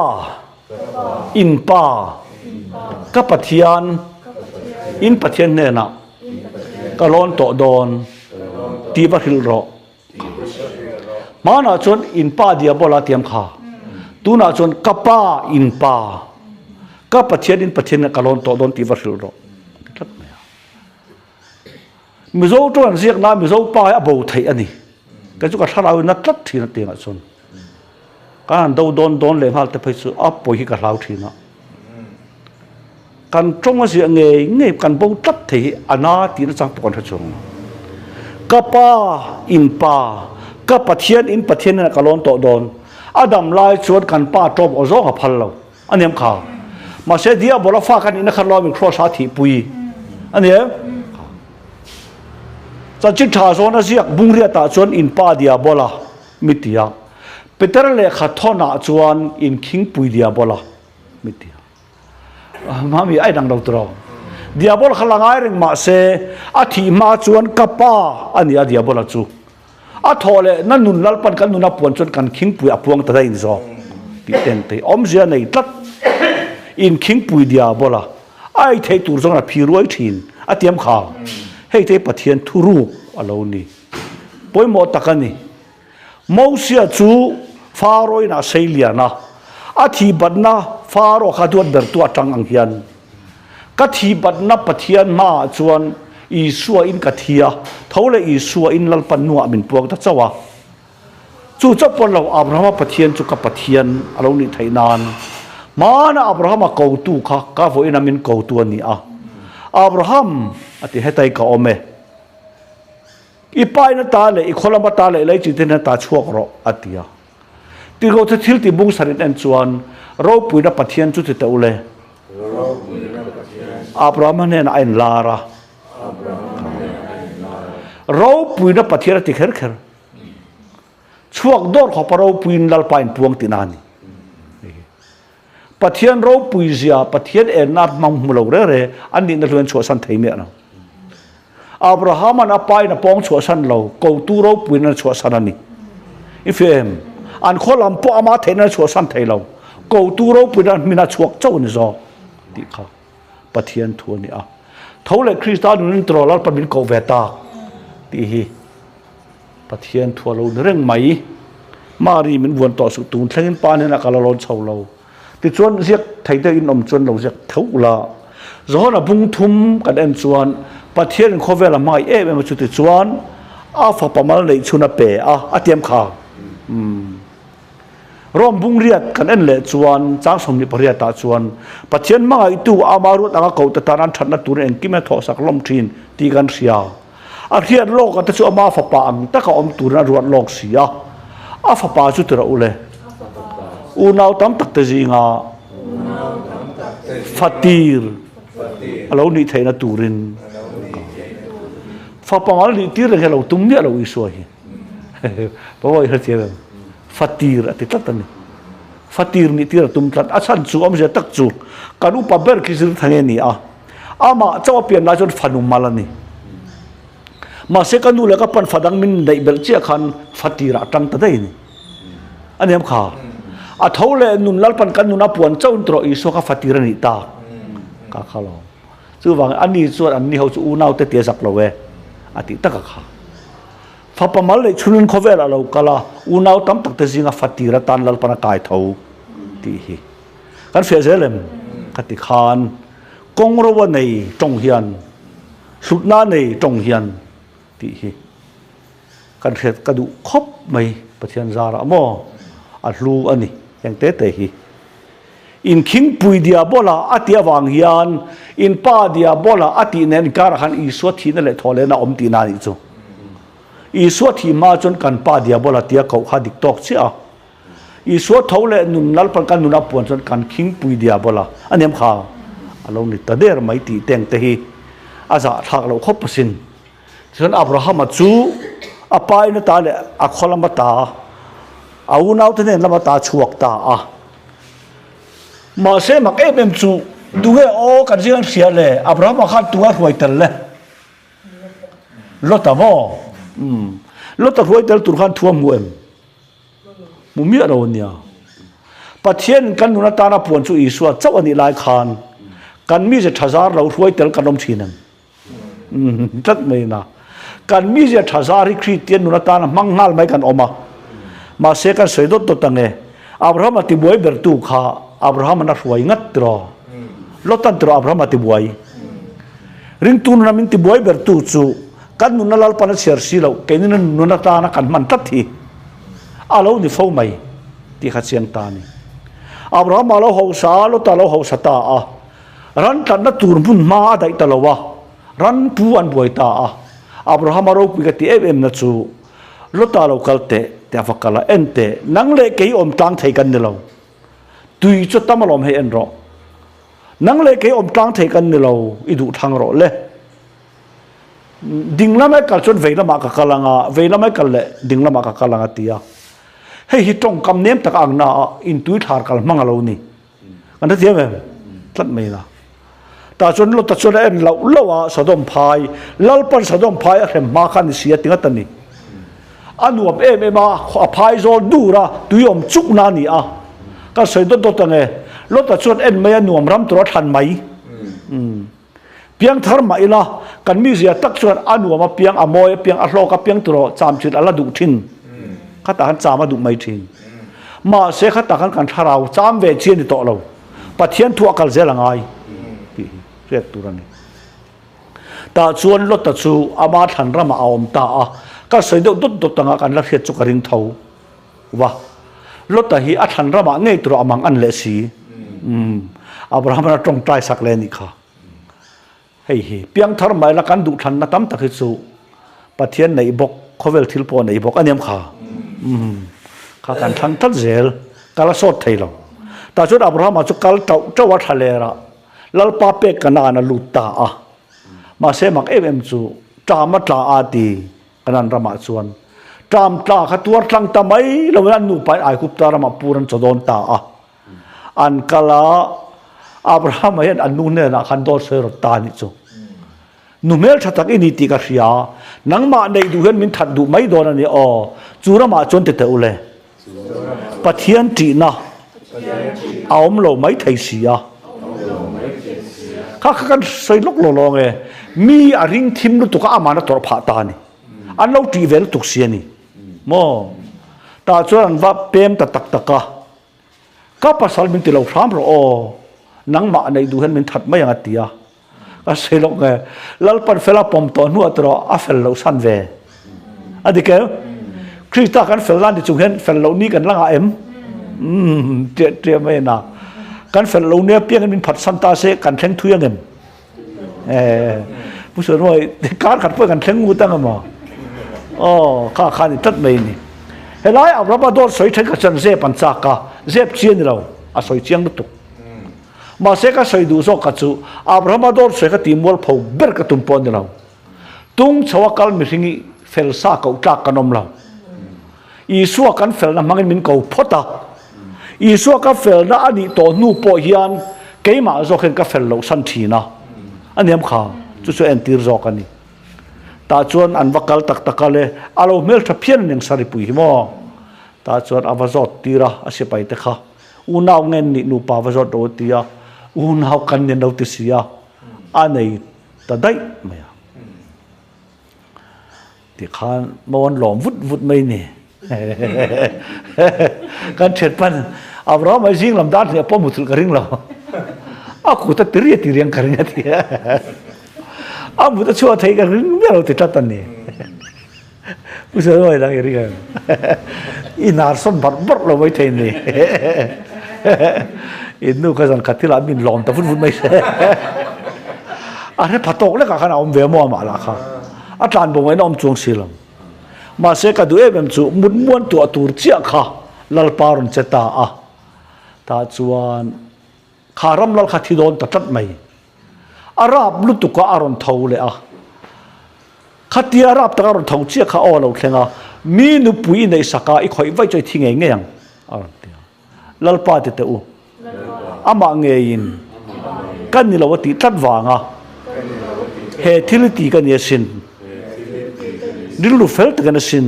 in pa, ka Pathian, in Pathian hnenah ka lawn tawh dawn tih va hrilh rawh. Hmanah chuan in pa diabola tiam kha, tunah chuan ka pa, in pa, ka Pathian, in Pathian hnenah ka lawn tawh dawn tih va hrilh rawh. Mizo tawng an ziak na Mizo pa hi a bo theih a ni. Kei chu ka thlarau in a tlat thin a tiangah chuan. Kan han do dawn dawn leh nghal te phei chu a pawi hi ka hlau thin a. Kan tawng a ziah ngei ngei kan bo tlat thei hi a na tih nachang pawh kan hre chuang lo. Ka pa in pa, ka Pathian in Pathian hnenah ka lawn tawh dawn. A dam lai chuan kan pa tawm aw zawng a phal lo. A niam kha. Mahse Diabola fa kan nihna khan lawmin Kross a thihpui a ni em? Chanchin tha zawn a ziak bungriatah chuan in pa Diabola mi ti a. Peter lehkha thawnah chuan in khingpui Diabola mi ti a. Mami a inang lo tiraw? Diabola kha la ngai reng mahse a thih hma chuan ka pa a ni a Diabola chu. A thawh leh na nun Lalpan kan nun a puan chuan kan khingpui a puang ta daih zawk tih ten te awmzia nei tlat. In khingpui diabola a ei theih tur zawng a phi ruai thin a tiam kha. Hei te Pathian thuruk a lo ni. Pawimawh tak a ni. Mosia chu Faro inah sei lian a, a thihbatna Faro kha duat bertu atang ang hian Ka thihbatna Pathian hmaah chuan Isua in ka thi a, tho leh Isua in Lalpa nuah min puang ta chauh a. Chu chauh pawn lo Abrahama Pathian chu ka Pathian a lo nih theih nan hmana Abrahama kotu kha ka vawiin a min kotu a ni a. Abraham a ti, Hetai ka awm e. I pa in ata leh i khaw lam ata leh lei chi te hian ata chhuak rawh a ti a. Tirhkohte thil ti bung sarin en chuan ropuina Pathian chu ti teh u le. Abrahama hnenah a inlar a. Ropuina Pathian a ti kher kher. Chhuak dawr khawpa ropuiin Lalpa inpuang tihna a ni. Pathian ropui zia, Pathian enna hmang hmu lo reng reng an nihna hluin chhuahsan thei miah lo. Abrahama'n a pain a pawng chhuahsan lo, kotu ropuiin a chhuahsan a ni. I fia em? An khaw lam pawh ama theihna a chhuahsan thei lo, kotu ropuiin a hmin a chhuak chauh a ni zawk tih kha Pathian thu a ni a. Tho leh Krista nunin tiraw Lalpa min koh ve tak tih hi. Pathian thu a lo ni reng mai. Mari min vuan tawh suh tun thlengin pa hnenah ka la lawn chho lo. Tichuan ziak thei deuh in awm chuan lo ziak theuh la. Johana bung thum kan en chuan Pathianin khawvel a hmangaih em em a chu tichuan a fapa mal neih chhun a pe a, a tiam kha. Umm. Rome bung riat kan en leh chuan chang 28 ah chuan Pathian hmangaihtu ama ruat anga kohte tan an thatna turin engkim a thawhsak hlawm thin tih kan hria. A hriat lawk a te chu ama fapa ang taka awm turin a ruat lawk si a. A fapa chu ti rawh u le. Unau tam tak te zinga fatir a lo nih theihna turin fapa mal nih tir reng hi a lo tum miah lo Isua hi. Pawi hrethiam em? Fatir a ti tlat a ni. Fatir nih tir a tum tlat. A chhan chu awmzia tak chu kan upa ber khi zir thang e ni a. Amah chauh a pian lai chuan fanu mal a ni. Mahse ka nu leh ka pan fa dang min neih belh chiah khan fatir ah tang ta daih a ni. A niam kha. A tho leh nun Lalpan kan nun a puan chauh in tawh Isua kha fatir a nih tak ka kha lo. Chuvangin ani chuan an ni ho chu unau te tia zak lo e a tih tak a kha. Fapa mal neih chhungin khawvel a lo kal a, unau tam tak te zinga fatir atan Lalpan a kai tho tih hi. Kan hriat zel em? Ka ti khan kawng ro a nei tawng hian hlutna a nei tawng hian tih hi kan hriat ka duh khawp mai Pathian zarah maw a hlu a ni heng te te hi. Inkhingpui diabola a tih avang hian in pa diabola a tih nen inkarah khan Isua thihna leh thawhlehna a awm tihna a nih chu. Isua thih hma chuan kan pa diabola tia koh kha dik tawk chiah a. Isua tho leh nun Lalpan kan nun a puan chuan kan khingpui diabola a niam kha a lo ni ta der mai tih teng te hi a zahthlak loh khawp asin. Tichuan Abrahama chu a pa in ata leh a khaw lam ata a unaute hnen lam ata chhuak ta a. Mahse mak em em chu tunge aw kan zing an hria le Abrahama khan tunga hruai tel le? Lota maw? Umm. Lota hruai tel tur khan thu a hmu em? Hmu miah lo a nia. Pathian kan nun atana puan chu Isua chauh a nih lai khan kan mizia tha zar lo hruai tel kan awm thin em? Tlat mai na. Kan mizia tha zar hi Kristian nun atana hmang nghal mai kan awm a. Mahse kan sawi dawt dawt ang e. Abrahama tibuai bertu kha Abraham-an a hruai ngat tiraw? Lotan tiraw Abrahama tibuai? Ringtu nuna min tibuai bertu chu. Kan nunna Lalpan a chhiar si loh, keinin a nun atana kan hman tlat hi a lo ni fo mai tih kha chiang ta a ni. Abrahama lo hausa a, Lota lo hausa ta a, ran tlatna tur hmun hma a daih ta lo a, ran pu an buai ta a. Abrahama ropui ka ti em em na chu, Lota lo kal teh, tih a va kal a, En teh, nang leh kei awm tlang thei kan ni lo. Tui chu tam alawm hei en rawh. Nang leh kei awm tlang thei kan ni lo, i duh thlang rawh le. Ding lamah i kal chuan vei lamah ka kal ang a, vei lamah i kal leh ding lamah ka kal ang a ti a. Hei hi tawngkam nem tak a ang na a, intuithlar kal hmang a lo ni. Kan hrethiam em? Tlat mai la. Tah chuan Lota chuan a en loh loh a, Sodom phai, Lalpan Sodom phai a hrem hma kha a ni si a ti ngat a ni. A nuam em em a, a phai zawl dur a, tui awm chukna a ni a. Ka sawi dawt dawt ang e. Lota chuan en mai a nuam ram tur a thlan mai. Umm. Piangthar mah ila, kan mizia tak chuan a nuam a piang, a mawi a piang, a hlawk a piang tur aw cham chin a la duh thin. Khatah khan cham a duh mai thin. Mahse khatah khan kan thlarau cham ve chi a ni tawh lo. Pathian thu a kal zel a ngai tih hi hriat tur a ni. Tah chuan Lota chu ama thlan ramah a awm ta a, ka sawi deuh dawt dawt anga kan la hriat chu ka ring tho. Va. Lota hi a thlan ramah ngei tur a mang an leh si. Umm. Abraham-an a tawngtai sak leh a nih kha. Hei hi piangthar mai la kan duh thlanna tam tak hi chu Pathian neih bawk, khawvel thil pawh neih bawk a niam kha. Umm. Kha kan thlang tlat zel. Kal a sawt thei lo. Tah chuan Abraham-a chu kal tauh tauh a thla ler a, Lalpa pek ka nan a lut ta a. Mahse mak em em chu ṭam a tla a ti. Kanan ramah chuan ṭam tla kha tuar tlang ta mai loin an nupain Aigupta ramah pur an chaw dawn ta a. An kal a, Abrahama hian an nu hnenah khan dawt sawi rawt ta a nih chu. Nu hmelṭha tak i ni tih ka hria, nangmah neih duh hian min that duh mai dawn a ni aw, chu ramah chuan ti teh u le. Pathian ṭihna a awm lo mai thei si a. Kha kha kan sawi lawk lo lawng e. Mi a ring thim lutuk a, aman a tawrh phah ta a ni. An lo ṭih ve lutuk si a ni. Maw? Tah chuan an va pem ta tak tak a. Ka pasal min ti lo hram rawh aw. Nangmah neih duh hian min that mai ang a ti a. Ka sawi lawk nge, Lalpan fel a pawm tawh hnuah tawh a fel loh san ve. A dik em? Krista kan fel nan ti chung hian fel loh ni kan la ngah em? Umm, ṭiah ṭiah mai a na. Kan fel loh ni apiangin min phat san ta se kan thleng thui ang em? Eh, Pu Suanruai, kar khat pawh kan thleng ngut ang emaw? Aw, kha kha ni tlat mai a ni. Helai Abrahama dawt sawi ṭhenkhat chuan zep an chak a, zep chi a ni lo, a sawi chiang lutuk. Mahse ka sawi duh zawk kha chu Abrahama dawr sawi kha tih mualpho ber ka tum pawh a ni lo. Tung chho a kal mihring i fel sa koh tlak kan awm lo. Isua kan felna hmangin min ko phawt a. Isua ka felna a nih tawh hnu pawh hian keimah zawk hian ka fel loh san thin a. A niam kha chu chu entir zawk a ni. Tah chuan an va kal tak tak a le, a lo hmeltha phian a niang Saripui hi maw? Tah chuan a va zawt tir a, a sipai te kha. Unau ngen nih nupa va zawt ro a ti a, unau kan ni an lo ti si a, a nei ta daih mai a. Tikhan mo an lawm vut vut mai ni. Kan thian pan Abraham ai zing lam dan hliah pawh muthilh ka ring lo. A kut a tiri a ti riang ka ring a ti a. A mut a chhuah thei ka ring miah lo ti tlat a ni. Pu Saruai dang i ring em? I hnar sawn barh barh lo mai thei ni. In nu kha zan khat thilah min lawm ta vut vut mai se. A hre pha tawk lekah khan a awm ve maw amah lah kha. A tlan bo ngaihna awm chuang si lo. Mahse ka duh em em chu mut muan tuah tur chiah kha Lalpa rawn che ta a. Tah chuan kha ram lal kha thi dawn ta tlat mai. A rap lutuk a a rawn tho leh a. Khatia rap taka rawn tho chiah kha aw a lo thleng a, Mi nupui i neih sak a, i khawih vaih chu i thi ngei ngei ang, a rawn ti a. Lalpa ti teh u, amah ngeiin ka ni lo a tih tlat vanga he thil i ti ka ni asin, rilru fel takin asin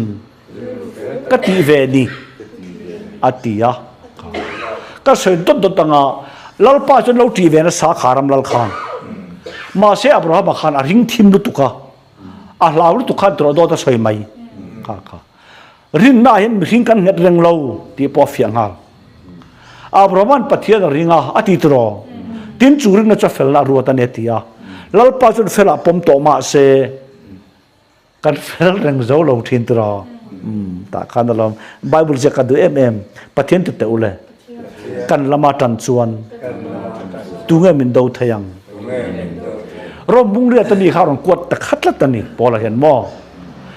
ka tih ve ni, a ti a. Ka sawi dawt dawt anga Lalpa chuan lo ṭih ve nasa kha ram lal khan. Mahse Abrahama khan a ring thim lutuk a, a hlau lutuk khan tawrh dawt a sawi mai kha kha. Rinna ah hian mihring kan nghet reng lo tih pawh a fiah nghal. Abrahama'n Pathian a ring a, a ti tiraw? Tin chu rinna chu a felna a ruat a ni a ti a. Lalpa chuan felah pawm tawh mahse. Kan fel reng zo lo thin tiraw? Umm, tah khan alawm. Bible ziak ka duh em em. Pathian ti teh ule. Kan lama tan chuan tunge min do thei ang? Rom bungriat a mi kha a rawn kuat ta khat tlat a ni, Paula hian maw?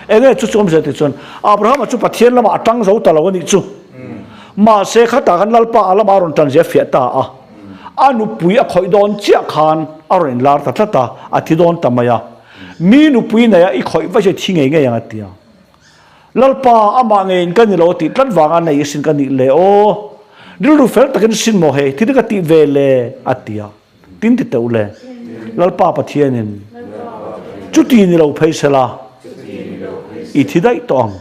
Enge chu chu awmzia tih chuan Abrahama chu Pathian lamah a tang zo ta lo a nih chu. Mahse khatah khan Lalpa a lamah a rawn tan zia fiah ta a. A nupui a khawih dawn chiah khan a rawn inlar ta tlat a, a thi dawn ta mai a. Mi nupui nei a i khawih vaih chu i thi ngei ngei ang a ti a. Lalpa, amah ngeiin ka ni lo tih tlat vanga nei sin ka nih le aw. Rilru fel takin sin maw hei, thil ka tih ve le a ti a. Tin ti teuh le, Lalpa Pathianin chuti ni lo phei sela i thi daih tawh ang.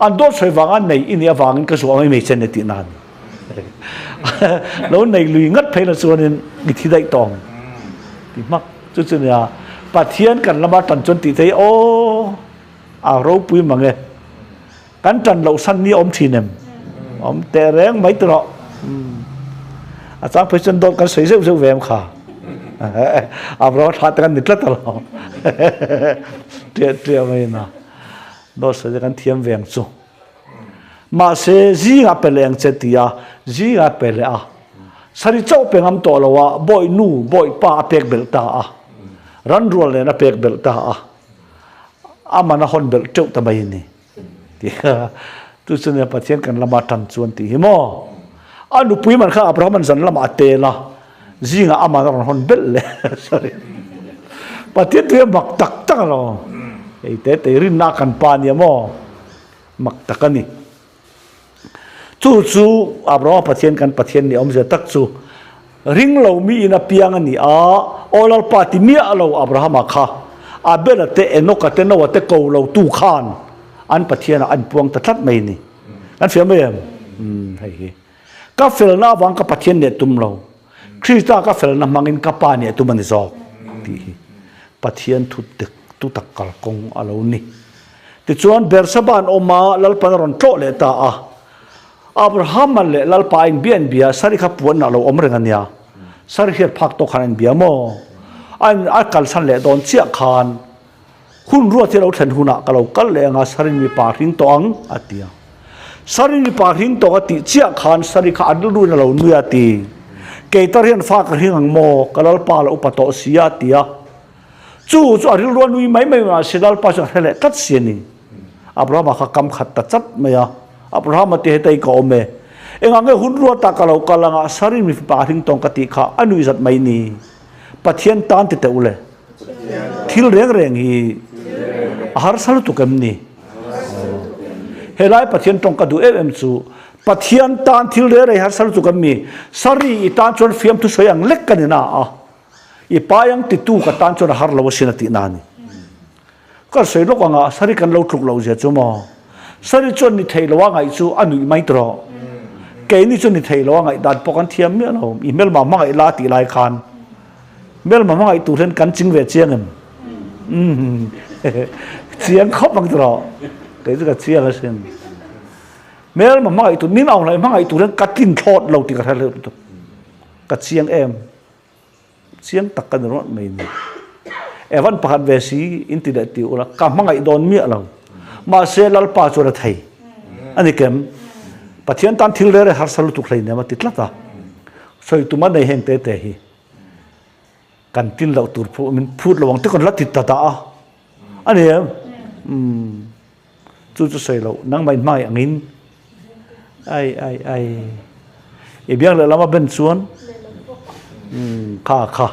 An dawt sawi vanga nei i nih avangin ka zuah mai mai che ni tih nan. Lo nei lui ngat phei la chuanin i thi daih tawh ang ti hmak. Chu chu nia Pathian kan lama tan chuan tih thei aw a ropui mang e. Kan tan loh san ni awm thin em? Awm teh reng mai ti rawh. A chang phei chuan dawt kan sawi zeuh zeuh ve em kha. Abraham thla te kan ni tlat alawm. Ṭiah ṭiah mai in a. Dawt sawi te kan thiam ve ang chu. Mahse zingah pe leh ang che ti a, zingah pe leh a. Sari chauh pe ngam tawh lo a, bawi nu, bawi pa a pek belh ta a. Ranrual nen a pek belh ta a. A man a hawn belh teuh ta mai a ni. Ti kha chu chu nia Pathian kan lama tan chuan tih hi maw. A nupui man kha Abraham an zan lamah a tel a, zingah aman a rawn hawn belh leh. Sorry. Pathian thu hi a mak tak tak alawm. Hei te te rinna kan pa nia maw. Mak tak a ni. Chu chu Abrahama Pathian kan Pathian ni awmzia tak chu ring lo mi in a piang a ni a, Aw Lalpa ti miah lo Abrahama kha Abela te Enoka te Noa te ko lo tu khan an Pathian ah an puang ta tlat mai ni. Kan hria mai em? Umm hei hi ka felna avang ka Pathian nih a tum lo, Krista ka felna hmangin ka Pa nih a tum a ni zawk tih hi Pathian thu dik tu tak kalkawng a lo ni. Tichuan, Berseba an awm a, Lalpan a rawn tlawh leh ta a. Abrahama leh Lalpa a inbia inbia, Sari kha puanna a lo awm reng a nia. Sari hriat phak tawk khan a inbia maw? A in a kalsan leh dawn chiah khan, Hun ruat hi a lo thlen hunah ka lo kal leh ang a, Sari'n mipa hring tawh ang, a ti a. Sari'n mipa hring tawh a tih chiah khan Sari kha a rilruin a lo nui a ti. Keitar hian fa ka hring ang maw? Ka Lalpa la upa tawh si a, a ti a. Chu chu a rilru a nui mai mai mai a, Lalpa chu a hre leh tlat si a ni. Abrahama kha kam khat ta chat mai a, Abrahama ti hetei ka awm e. Engah nge hun ruatah ka lo kal anga Sari mi fapa hring tawng ka tih kha a nui zat mai ni. Pathian tan ti teh ule. Thil reng reng hi a harsa lutuk em ni? Helai Pathian tawng ka duh em em chu Pathian tan thil reng reng hi harsa lutuk em ni? Sari i tan chuan fiamthu sawi ang lek ka ni na a. I pai ang titu ka tan chuan a har lo asin a tih na a ni. Ka sawi lawk anga Sari kan lo tluk loh zia chu maw? Sari chuan ni thei lo a ngaih chu a nuih mai tawh. Keini chu ni thei lo a ngaih dan pawh kan thiam miah lo. I hmelma hmangaih la tih lai khan hmelma hmangaih tur hian kan ching ve chiang em? Umm chiang khawp ang tawh. Kei chu ka chiang asin. Hmelma hmangaih tur, min auhlai hmangaih tur hian ka tlin thlawt lo tih ka hre hleuh lutuk. Ka chiang em? Chiang tak ka ni rawt mai ni. Evan pakhat ve si in ti leh ti ula ka hmangaih dawn miah lo. Mahse Lalpa chuan a thei. A ni kem. Pathian tan thil rere harsa lutuk hlei nem a ti tlat a. Sawi tum a nei heng te te hi. Kan tin loh tur pawh min phut lo ang te kan la ti ta dah a. A ni em? Umm. Chu chu sawi loh, nangmah in hmangaih angin. Ai ai ai. I biang leh lama ben chuan umm kha kha.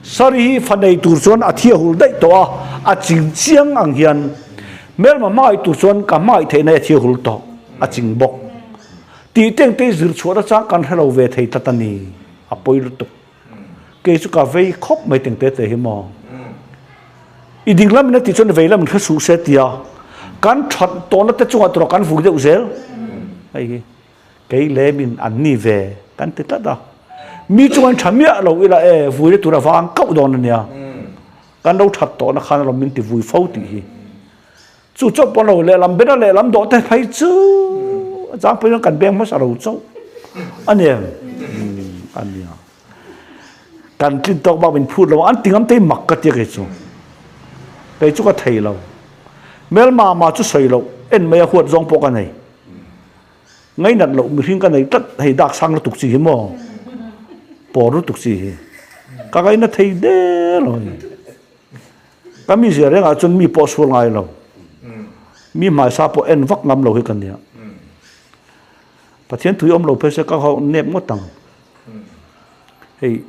Sari hi fa nei tur chuan a thi a hul daih tawh a, a ching chiang ang hian hmelma hmangaih tur chuan ka hmangaih theih nai a thi a hul tawh, a ching bawk. Tih teng te zir chhuah na chang kan hre lo ve thei tlat a ni, a pawi lutuk. Kei chu ka vei khawp mai teng te te hi maw. I ding lam in a tih chuan vei lam in hre suh se tia kan that tawhna te chungah tawh kan vur deuh zel. Hei hi kei lem in an ni ve kan ti tlat a. Mi chungah in tha miah lo ila e vui na tur a vang kauh dawn a nia. Kan lo that tawhna khan alawm min ti vui fo tih hi. Chu chauh pawh lo lehlam bena lehlam dawh te phei chu a chang phei chuan kan beng hmasa lo chauh a ni em? A nia. Kan tlin tawk bak min phut lo an ti ngam te mak ka tia kei chu. Kei chu ka thei lo. Hmelma mah chu sawi loh, en mai a huat zawng pawh ka nei. Ngainat loh mihring ka nei tlat, hei dak sang lutuk chi hi maw? Pawr lutuk chi hi. Ka ngaina thei der lo a ni. Ka mizia rengah chuan mi pawh sual ngai lo. Mi hmaisa pawh en vak ngam lo hi ka nia. Pathian tui awm lo phei se ka hau nep ngawt ang. Hei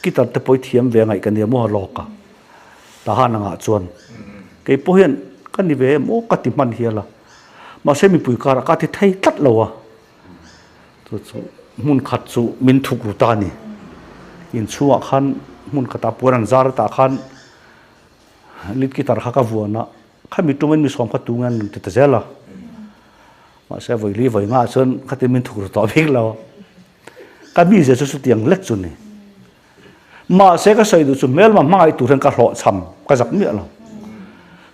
guitar te pawh i thiam ve ngaih ka nia maw lawk a. Tahan angah chuan kei pawh hian ka ni ve em aw ka ti hman hial a. Mahse mipui karah ka ti thei tlat lo a. Chu chu hmun khat chu min thuk ru ta a ni. Inchhungah khan hmun khatah puan an zar atah khan lead guitar kha ka vuan a, khami tumin mi sawm kha tunge an rawn ti ta zel a. Mahse vawi li vawi ngah chuan khatin min thuk ru tawh bik lo. Ka mizia chu chutiang lek chu ni. Mahse ka sawi duh chu hmelma hmangaih tur hian ka hlawhchham ka zak miah lo.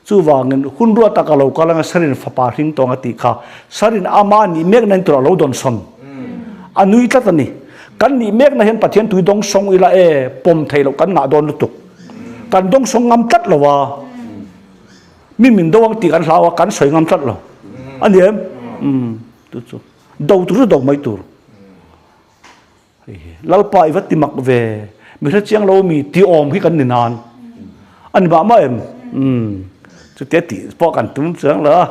Chuvangin hun ruat tak a lo kal anga Sarin fapa hring tawng a tih kha Sarin ama nih mekna in tur a lo dawn sawn. A nui tlat a ni. Kan nih mekna hian Pathian tui dawng sawng ila e pawm thei loh kan ngah dawn lutuk. Kan dawng sawng ngam tlat lo a. Mi min do ang tih kan hlau a kan sawi ngam tlat lo. A ni em? Umm chu chu do tur chu do mai tur. Hei hi Lalpa i va ti mak ve, mi hre chiang lo mi ti awm hi kan ni nan. A ni mah mah em? Umm chutia tih pawh kan tum chuang lo a,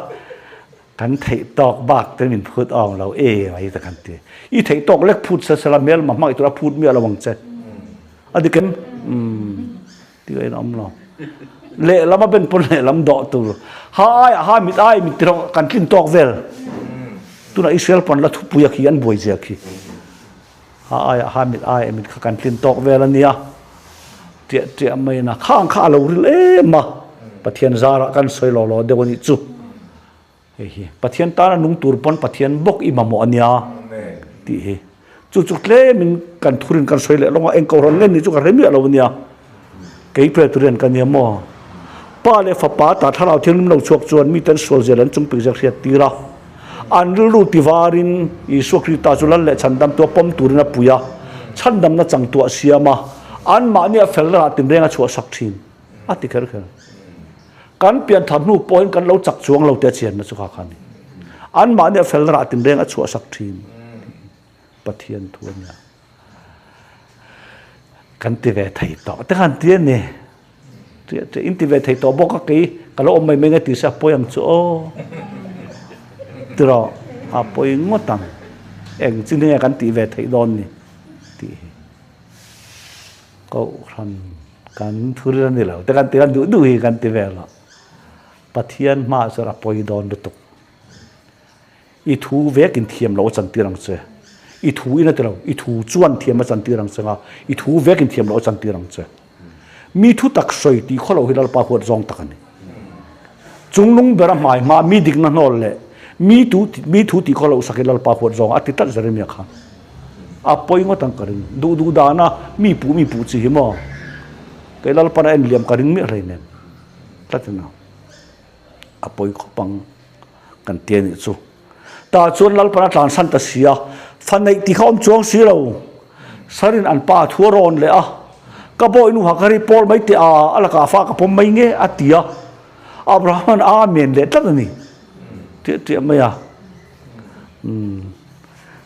kan theih tawk bak te min phut awm lo e mai ta kan ti. I theih tawk lek phut se sela hmel mah hmangaih tura phut miah lo ang che. A dik em? Umm. Tih a inawm lo. Lehlam a ben pawn lehlam dawh tur. Ha aiah ha mit ai mit tiraw kan tlin tawk vel. Tunah Israel pawn la thupui a khi an buai zia khi. Ha aiah ha mit ai mit kha kan tlin tawk vel a nia. Tiah tiah mai na khang kha a lo ril em a. Pathian zarah kan sawi law law deuh a nih chu. Hei hi Pathian tana nung tur pawn Pathian bawk i mamawh a nia tih hi. Chu chu tlemin kan thurin kan sawi leh lawng a, eng kohhran nge ni chu ka hre miah lo a nia. Kei Pretorian ka nia maw? Pa leh fapa ta thlarau thianghlim lo chhuak chuan miten sual zel an chungpik zel hriat tir a. An rilru tivarin Isua Krista chu lal leh chhandamtu a pawm turin a pui a, chhandamna changtuah a siam a, anmahni a fel rah tinreng a chhuahsak thin a ti kher kher. Kan pian thar hnu pawhin kan lo chak chuang lo tih a chianna chu kha kha a ni. Anmahni a fel rah tinreng a chhuahsak thin tih Pathian thu a nia. Kan ti ve thei tawh te khan ti a ni. In ti ve thei tawh bawk a kei ka lo awm mai mai nge ti se a pawi ang chu aw. Tiraw a pawi ngawt ang. Eng chin hi nge kan tih ve theih dawn ni tih hi. Kohhran kan thuril a ni lo te kan ti kan duh duh hi kan ti vel a, Pathian hmaah chuan a pawi dawn lutuk. I thu vekin thiam loh a chantir ang che. I thu in a ti lo, i thu chuan thiam a chantir ang che nga, i thu vekin thiam loh a chantir ang che. Mi thu tak sawi tih khaw loh hi Lalpa huat zawng tak a ni. Chungnung bera hmai hma mi dikna hnawl leh mi tu mi thu tih khaw loh sak hi Lalpa huat zawng a ti tlat Jeremia khan. A pawi ngawt ang ka ring. Duh duh dana mi puh mi puh chi hi maw? Kei Lalpan a en liam ka ring miah hleinem. Tlat in a. A pawi khawp ang kan ti a nih chu. Tah chuan Lalpan a tlansan ta si a, fa neih tih kha awm chuang si lo. Sarin an pa thu a rawn leh a, Ka bawi nu ha ka ri pawl mai teh a, a lakah fa ka pawm mai nge a ti a. Abraham-a'n a amen leh tlat a ni. Tiah tiah mai a. Umm.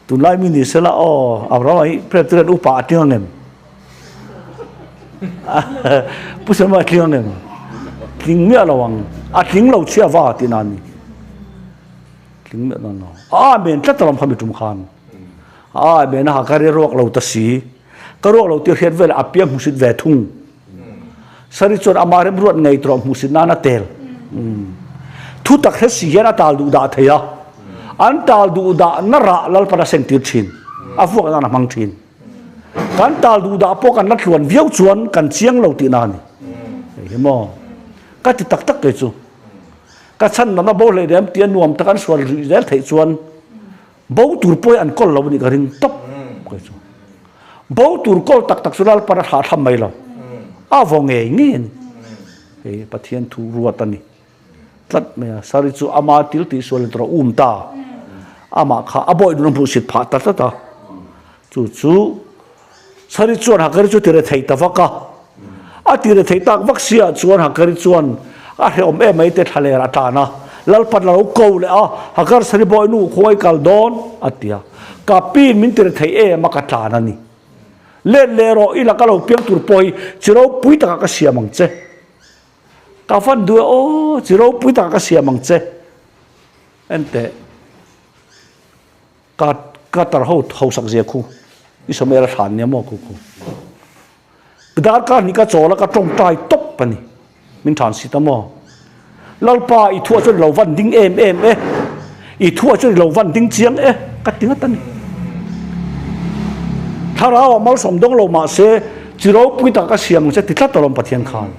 Tunlai mi ni sela aw, Abraham-a hi Presbyterian upa a tling ang em? Pu Sharma a tling ang em? Tling miah lo ang. A tling lo chhia va tih na a ni. Tling miah dawn lo. A amen tlat alawm kha mi tum khan. A amen a ha ka ri ruak lo ta si. Ka ruak lo tih hriat velah a piang hmusit ve thung. Sari chuan ama remruat ngei tawh hmusit nan a tel. Thu tak hre si hian a tal duh dah thei a. An tal duh dah na rah Lalpan a seng tir thin. A vuak nan a hmang thin. Kan tal duh dah pawh kan la tluan viau chuan kan chiang lo tihna a ni. Hei hi maw? Ka ti tak tak kei chu. Ka chhan lam a bo hlei rem tia nuam tak an sual rih zel theih chuan bo tur pawh hi an kawl lo a nih ka ring tawp kei chu. Bo tur kawl tak tak chu Lalpan a thlah thlam mai lo. A vaw ngei ngei a ni. Hei Pathian thu ruat a ni. Tlat mai a. Sari chu ama til tih sual in tawrh a um ta. Amah kha a bawih nun a hmuhsit phah ta tlat a. Chu chu Sari chuan Hagari chu ti rethei ta vak a. A ti rethei tak vak si ah chuan Hakari chuan a hrehawm em mai te thlaler a tan a, Lalpan a lo ko leh a, Hakar Sari bawi nu khawi kal dawn? a ti a. Ka piin min ti rethei em a ka tlan a ni. Let leh rawh, i laka lo piang tur pawh hi chi ropui takah ka siam ang che. Ka fan duh e aw, chi ropui takah ka siam ang che. Enteh. Ka Qatar ho hausak zia khu i sawm el a hran nia maw khu khu. Darkar hnih ka chawl a ka tawngtai tawp a ni. Min than si ta maw. Lalpa i thuah chuan i lo van ding em em e. I thuah chuan i lo van ding chiang e ka ti ngat a ni. Thlarau ah malsawm dawng lo mah se chi ropui tak ka siam ang che ti tlat alawm Pathian khan.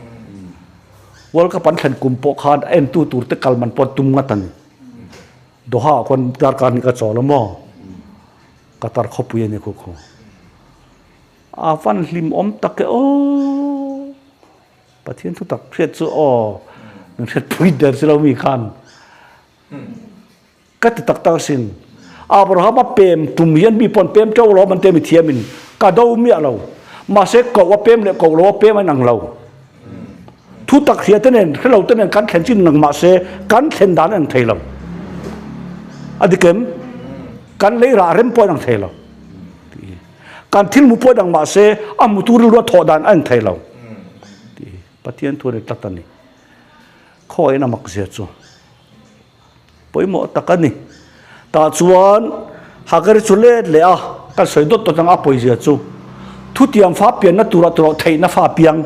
World Cup an thlen kum pawh khan a entu tur te kal man pawh an tum ngat a ni. Doha ah khuan darkar hnih ka chawl a maw? Qatar khawpui a ni khu khu. A van hlim awm tak e aw. Pathian thu tak hriat chu aw. Min hriat pui der si lo mi khan. Ka ti tak tak asin. Abraham a pem tum hian mi pawn pem teuh lo a man te mi thiam in ka do miah lo. Mahse koh a pem leh koh lo a pem a inang lo. Thu tak hria te nen hre lo te nen kan thlen chin nang mahse kan thlen dan a inang thei lo. A dik em? Kan lei rah rem pawh a inang thei lo. Kan thil hmu pawh a inang mahse a hmutu rilru a thawh dan a inang thei lo. Pathian thu a ni tlat a ni. Khawiin a mak zia chu. Pawimawh tak a ni. Tah chuan Hagari chu let leh a, kan sawi dawt dawt ang a pawizia chu thutiam fa pianna tura tawrh theihna fa piang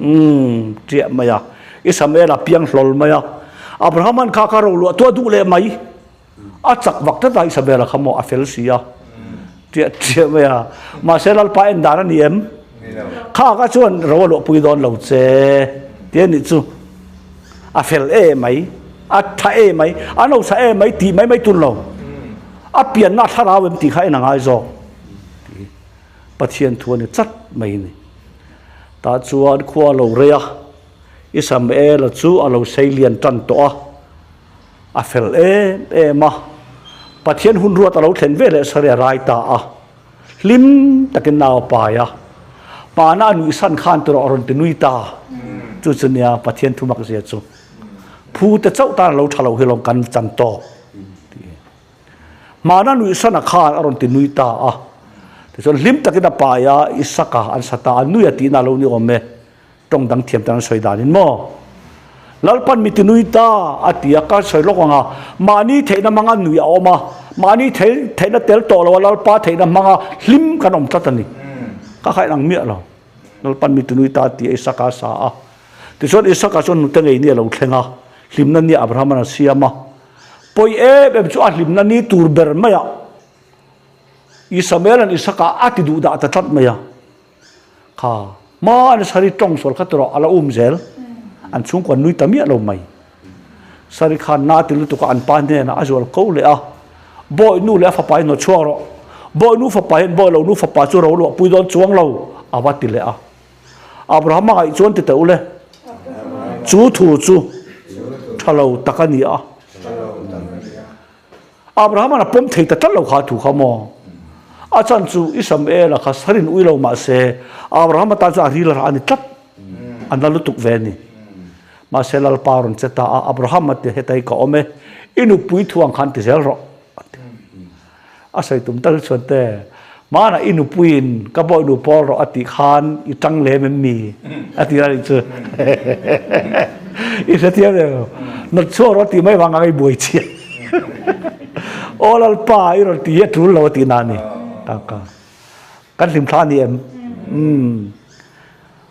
umm ṭiah mai a, Isamaela piang hlawl mai a. Abrahama'n kha kha roluah tuah duh leh mai. A chak vak tlat a Isabella kha maw a fel si a ṭiah ṭiah mai a. Mahse Lalpa en dan a ni em? Kha kha chuan ro a luahpui dawn lo che ti a nih chu. A fel e mai, a tha e mai, a nausa e mai tih mai mai tun lo. A pianna a thlarau em tih kha en a ngai zawk. Pathian thu a ni chat mai ni. Tah chuan khua a lo rei a, Isamaela chu a lo sei lian tan tawh a. A fel em em a, Pathian hun ruat a lo thlen ve leh Sari a rai ta a, hlim takin nau a pai a, Pana a nuihsan khan tawrh a rawn ti nui ta, chu chu nia Pathian thu mak zia chu. Phu te chauh tan a lo tha lo hi lawng kan chan tawk ti. Hmana nuihsan a khan a rawn ti nui ta a, tichuan hlim takin a pai a, Isaka an sa ta a, nui a tihna a lo ni awm e. Tawng dang thiam tan an sawi danin maw? Lalpan mi tinui ta a ti a, ka sawi lawk ang a, mahni theihna hmanga nui a awm a, mahni theihna tel tawh lo a Lalpa theihna hmanga hlim kan awm tlat a ni. Ka khaih ang miah lo. Lalpan mi tinui ta a ti a, Isaka a sa a. Tichuan Isaka chuan nute ngei ni a lo thleng a, hlimna ni Abrahama'n a siam a. Pawi em em chu a hlimna ni tur ber maiah Isamaela'n Isaka a ti duh dah ta tlat mai a. Kha hma Sari tawng sual kha tawrh a la um zel. An chhungkua nui ta miah lo mai. Sari khan na ti lutuk a an pa hnenah a zual ko leh a, Bawi nu leh a fapa hi hnawt chhuak rawh. Bawi nu fapa hian bawi lo nu fapa chu ro luah pui dawn chuang lo a va ti leh a. Abraham a ngaih chuan ti teh u le. Chu thu chu tha lo tak a ni a. Abraham-a'n a pawm thei ta tlat lo kha thu kha maw? A chan chu Isamaela kha sarin ui lo mah se, Abraham-a tan chuan a ril rah a ni tlat. A na lutuk ve a ni. Mahse Lalpa rawn che ta a, Abraham-a ti heta hi ka awm e, i nupui thu ang khan ti zel rawh, a ti. A sawi tum tak hi chuan te, Hmanah i nupuiin ka bawihnu pawl rawh a tih khan i tang lem em mi? a ti a nih chu. I hrethiam em? Nawt chhuak rawh tih mai vang anga i buai chiah. Aw Lalpa i rawn ti hi a tul lo a tih na a ni. Kaka. Kan hlim thla a ni em? Umm.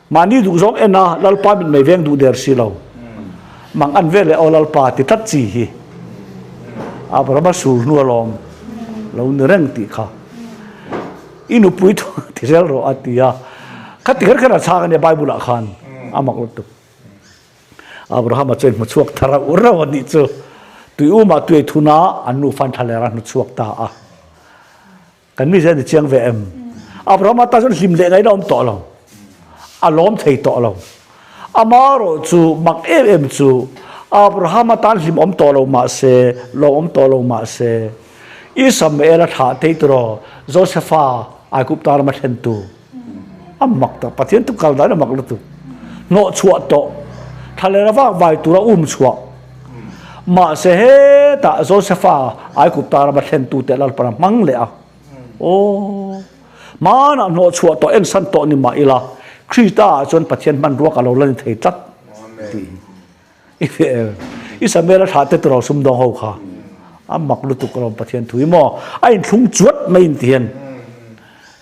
Mahni duh zawng en a, Lalpa mit mai veng duh der si lo. Mang an vel leh aw Lalpa ti tlat chi hi Abrahama sul hnu alawm lo ni reng tih kha i nupui thu ti zel rawh a ti a. Kha ti kher kher a chhang a nia Bible ah khan a mak lutuk. Abrahama chuan hmu chhuak thar a ur reuh a nih chu. Tui umah tuai thuna an nufa an thla leh a hnu chhuak ta a. Kan mi zel ni chiang ve em? Abrahama tan chuan hlim leh ngaihna awm tawh lo. A lawm thei tawh lo. Amaherawh chu mak em em chu Abrahama tan hlim awm tawh lo mah se, lawm awm tawh lo mah se, Isamaela thlah thei tiraw Josefa Aigupta rama thlentu. A mak tak, Pathian thu kal dan a mak lutuk. Hnawhchhuah tawh, thlalera vak vai tura um chhuah. Mahse hetah Josefa Aigupta rama thlentute Lalpan a hmang leh a. Aw, hmanah hnawhchhuah tawh ensan tawh ni mah ila, Krista ah chuan Pathian hmanrua ka lo la ni thei tlat tih hi. I hria em? I Samuel a thlah te tawh sumdawng ho kha a mak lutuk alawm Pathian thu hi maw? A inthlung chuat mai in ti hian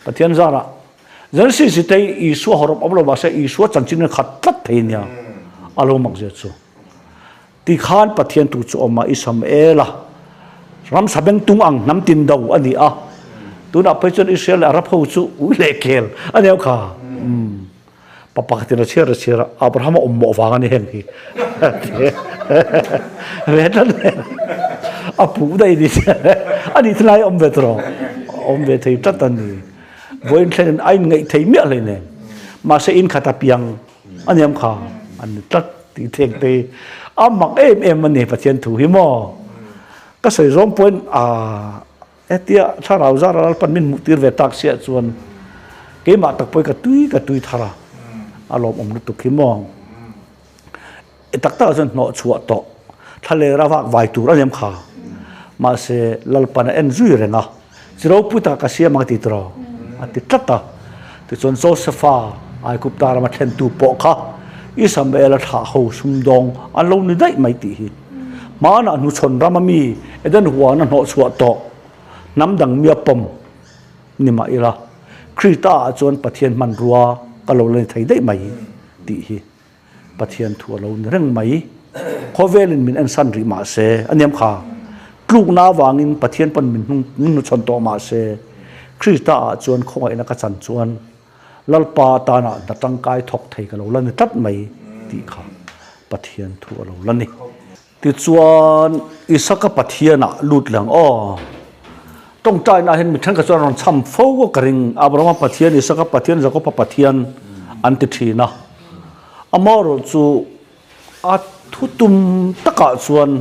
Pathian zarah Genesis hi te Isua hawrawp awm lo mahse Isua chanchin in khat tlat thei nia a lo mak zia chu. Tikhan Pathian tu chu awm a i Samuel a ramsa bengtung ang hnam tin do a ni a. Tunah phei chuan Israel leh Arab ho chu ui leh kel a nia kha. Pa pakhatin a chhiar a chhiar a, Abraham a awm mawh vang a ni heng hi. Ve tlat a puh daih ni. A nih thlai awm ve tawh awm ve thei tlat a ni. Vawiin thlengin a inngaih thei miah hlei nen. Mahse in khat a piang a niam kha an ni tlat tih theng te hi a mak em em a ni Pathian thu hi maw. Ka sawi zawng pawhin ah hetia thlarau zara Lalpan min hmuh tir ve tak siah chuan keimah tak pawhin ka tui ka tui thar a, a lawmawm lutuk hi maw. I tak takah chuan hnawh chhuah tawh thlalera vak vai tur a niam kha. Mahse, Lalpan a en zui reng a, Chi ropui takah ka siam ang a ti tawh a ti tlat a. Tichuan Josefa Aigupta rama thlentu pawh kha Isamaela thlah ho sumdawng an lo ni daih mai tih hi. Hmanah hnuchhawn rama mi Eden huana hnawh chhuah tawh hnam dang mia pawm ni mah ila, Krista ah chuan Pathian hmanrua ka lo la ni thei daih mai tih hi. Pathian thu a lo ni reng mai. Khawvelin min ensan rih mah se, a niam kha. Tlukna avangin Pathian pawn min hnung min hnuchhawn tawh mah se, Krista ah chuan khawngaihna ka chan chuan Lalpa tana hna tangkai thawk thei ka lo la ni tlat mai tih kha Pathian thu a lo la ni. Tichuan, Isaka Pathianah lut leh ang aw. Tawngtainaah hian mi thenkhat chuan rawn chham fo a ka ring. Abrahama Pathian, Isaka Pathian, Jakoba Pathian an ti thin a. Amaherawh chu a thutum takah chuan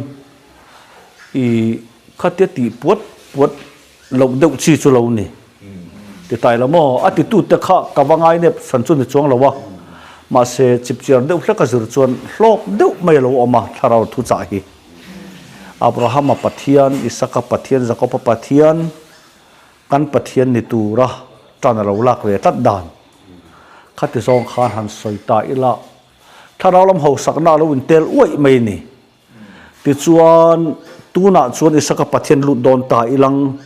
i khatia tih puat puat Loh deuh chi chu lo ni. Ti tai lo maw? A titute kha ka va ngai nep hran chu ni chuang lo a. Mahse, chipchiar deuh hlek a zir chuan hlawk deuh mai a lo awm a, thlarau thuchah hi. Abrahama Pathian, Isaka Pathian, Jakoba Pathian, kan Pathian ni tura tan a lo lak ve tlat dan. Khati zawng khan han sawi ta ila, thlarau lam hausakna a lo intel uaih mai a ni. Tichuan, tunah chuan Isaka Pathian lut dawn ta ilang.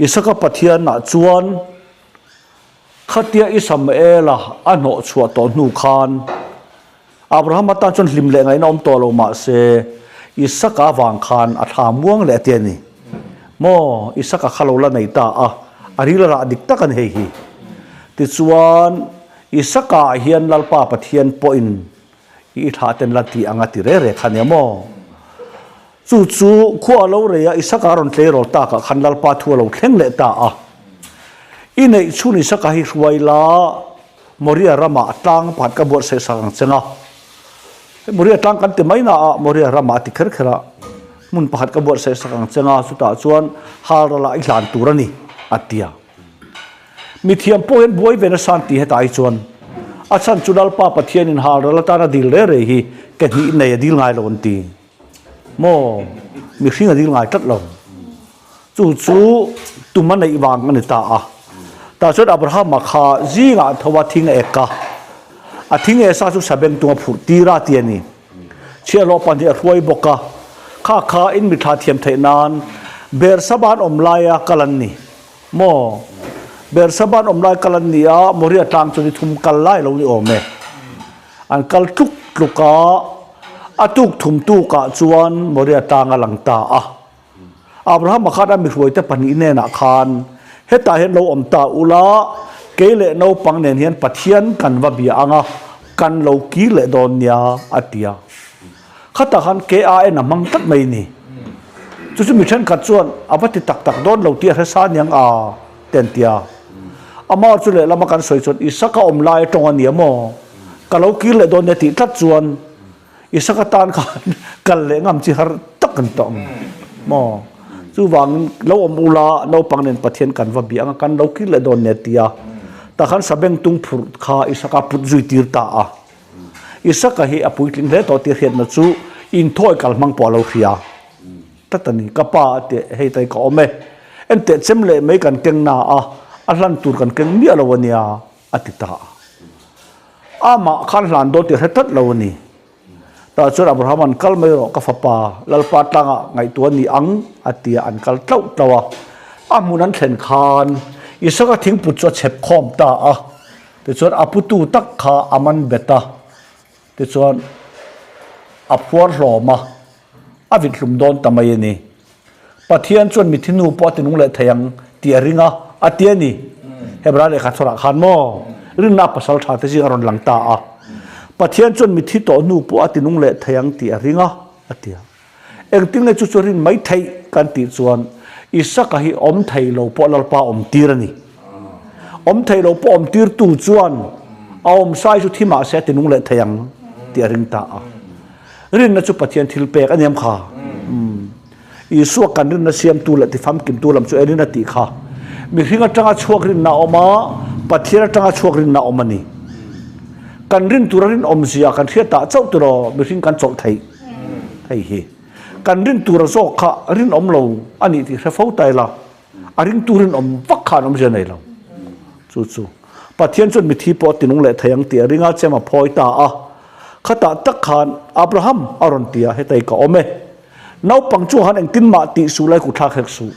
Isaka Pathianah chuan khatia Isamaela a hnawh chhuah tawh hnu khan Abrahama tan chuan hlim leh ngaihna awm tawh lo mah se, Isaka avang khan a thla muang leh a ti a ni. Maw, Isaka kha lo la nei ta a, a ril a rah dik tak a ni hei hi. Tichuan, Isaka ah hian Lalpa Pathian pawhin I thlah ten la ti ang a ti re re kha nia maw? Chu chu khua a lo rei a, Isaka a rawn tleirawl takah khan Lalpa thu a lo thleng leh ta a. I neih chhun Isaka hi hruai la, Moria ramah tlang pakhat ka buatsaih sak ang cheng a. Hei Moria tlang kan ti mai na a, Moria ramah a ti kher kher a. Hmun pakhat ka buatsaih sak ang cheng a, chutah chuan halral ah i hlan tur a ni, a ti a. Mithiam pawh hian buai ve nasa an ti hetah hi chuan a chhan chu Lalpa Pathianin halral atan a dil re re hi ke hnih nei a dil ngai lo an ti maw? Mihring a dil ngai tlat lo. Chu chu tum a neih vang a ni ta a. Tah chuan Abrahama kha zingah tho a thing a ek a, a thing e sa chu sabeng tung a phurh tir a ti a ni. Chhiahhlawh pahnih a hruai bawk a, kha kha in mithla thiam theih nan Bersaba an awm laia kal an ni. Maw? Bersaba an awm lai kal an ni a, Moria tlang chu ni thum kal lai lo ni awm e. An kal tluk tluk a, a tuk thum tukah chuan Moria tlang a lang ta a. Abrahama khan a mihruaite pahnih hnenah khan, Hetah hian lo awm ta ula, kei leh naupang nen hian Pathian kan va bia ang a, kan lo kir leh dawn nia, a ti a. Khatah khan KAN a hmang tlat mai ni. Chu chu mi thenkhat chuan a va ti tak tak dawn lo tih a hre sa aniang a, te an ti a. Amah chu lehlama kan sawi chuan Isaka awm lai atawng a nia maw? Ka lo kir leh dawn nia tih tlat chuan Isaka tan khan kal leh ngam chi har tak an tawng maw? Chuvangin lo awm ula naupang nen Pathian kan va bia anga kan lo kir leh dawn nia ti a. Tah khan sabengtung phurh kha Isaka put zui tir ta a. Isaka hi a puitling hle tawh tih hriatna chu inthawi kal hmang pawh a lo hria tlat a ni. Ka pa a ti, hei tai ka awm e, enteh chem leh mai kan keng na a, a hlan tur kan keng miah lo a nia, a ti ta a. Amah khan hlan dawn tih a hre tlat lo a ni. Tah chuan Abrahama'n, Kal mai rawh, ka fapa, Lalpa tlangah ngaihtuah ni ang, a ti a, an kal tlauh tlauh a. A hmun an thlen khan Isaka thingput chu a chhep khawm ta a, tichuan a putu tak kha a man bet a, tichuan a phuar hlawm a, a vit hlum dawn ta mai a ni. Pathian chuan mithi nu pawh a ti nung leh thei ang tih a ring a, a ti a ni. Hebrai lehkha chhawrah khan maw rinna a pasal tha te zing a rawn lang ta a. Pathian chuan mithi tawh hnu pawh a ti nung leh thei ang tih a ring a, a ti a. Engtin nge chu chu rin mai theih kan tih chuan Isaka hi awm thei lo pawh Lalpa awm tir a ni. Awm thei lo pawh awm tirtu chuan a awm sai chu thi mah se a ti nung leh thei ang tih a ring ta a. Rinna chu Pathian thil pek a niam kha. Isua kan rinna siamtu leh tifamkimtu lam chu enin a tih kha. Mihring atanga chhuak rinna a awm a, Pathian atanga chhuak rinna a awm a ni. Kan rin tura rinawmzia kan hriat tah chauh tiraw mihring kan chawlh theih hei hi. Kan rin tura zawk kha rinawm lo a nih tih hre fo ta ila, a ringtu rinawm vak khan awmzia nei lo. Chu chu Pathian chuan mithi pawh a tinung leh thei ang tih a ring a, chem a phawi ta a. Khatah tak khan Abraham a rawn ti a, Hetei ka awm e. Naupang chu han engtin mah tih suh lai kutthlak hek suh.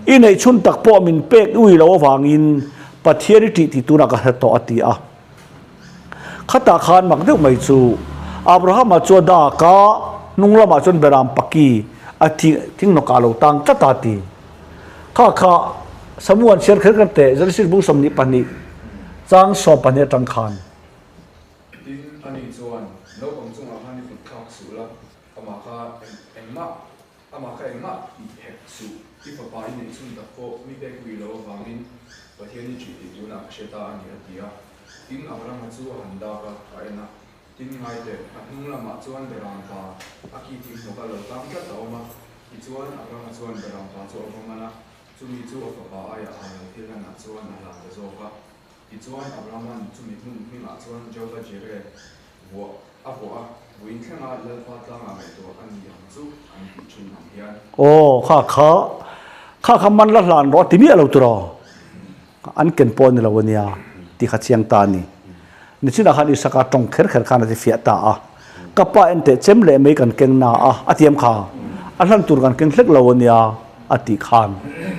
I neih chhun tak pawh min pek ui lo avangin Pathian i ṭih tih tunah ka hre tawh a ti a. Khatah khan mak deuh mai chu Abrahama chu a dak a, hnung lamah chuan Beram paki a thinghnawkah a lo tang tlat a ti. Kha kha Samuan chhiar kher kher teh, Genesis bung 22 chang 12 atang khan. Tin, ani chuan, Naupang chungah khan i kut thlak suh la, amah kha engmah, amah kha engmah tih hek suh, i fapa i neih chhun tak pawh mi pek ui lo avangin Pathian i ṭih tih tunah ka hre ta a ni, a ti a. Tin, Abrahama chu a han dak a, a en a. Tin, ngai teh, a hnung lamah chuan Beram pa a ki thinghnawk a lo tang tlat a awm a. Tichuan, Abrahama chuan Beram pa chu a va man a, chumi chu a fapa aiah Hal thilhlanah chuan a hlan ta zawk a. Tichuan, Abrahama'n chumi hmun hmingah chuan Jehovah Jireh vuah a vuah a, vawiin thlenga Lalpa tlangah ngaihtuah a ni ang chu an tih thin ang hian. Aw, kha kha, kha kha man la hlan rawh a ti miah lo tiraw? An ken pawh a ni lo a nia tih kha chiang ta a ni. Nichinah khan Isaka tawng kher kher khan a ti fiah ta a, Ka pa en teh chem leh mai kan keng na a, a tiam kha. A hlan tur kan keng hlek lo a nia a tih khan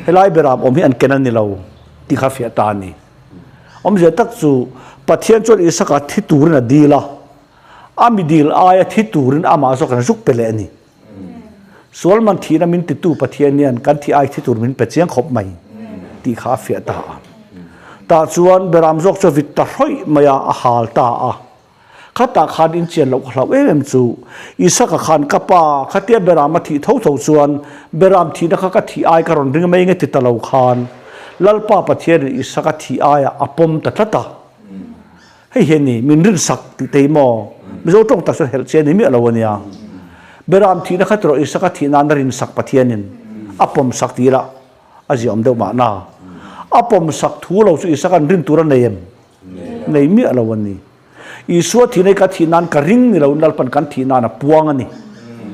helai beram awm hi an ken a ni lo tih kha fiah ta a ni. Awmzia tak chu Pathian chuan Isaka thi turin a dil a, a mi dil aia thi turin amah zawk an zuk pe leh a ni. Sual man thihna min titu Pathian hian kan thih ai thi tur min pe chiang khawp mai tih kha a fiah ta a. Tah chuan Beram zawk chu a vit ta hrawih mai a, a hal ta a. Khatah khan inchian loh ka hlauh em em chu Isaka khan ka pa khatia Beram a thih tho tho chuan Beram thihna kha ka thih ai ka rawn ring mai nge ti ta lo khan Lalpa Pathianin Isaka thih aiah a pawm ta tlat a. Hei hi a ni, min rinsak tih te hi maw? Mizo tawng tak chuan helh che a ni miah lo a nia. Beram thihna kha tiraw Isaka thih nan a rinsak Pathianin a pawmsak tih lah a ziaawm deuh mahna. A pawmsak thu lo chu Isaka'n rin tur a nei em? Nei miah lo a ni. Isua thihna hi ka thih nan ka ring ni lo, Lalpan kan thih nan a puang a ni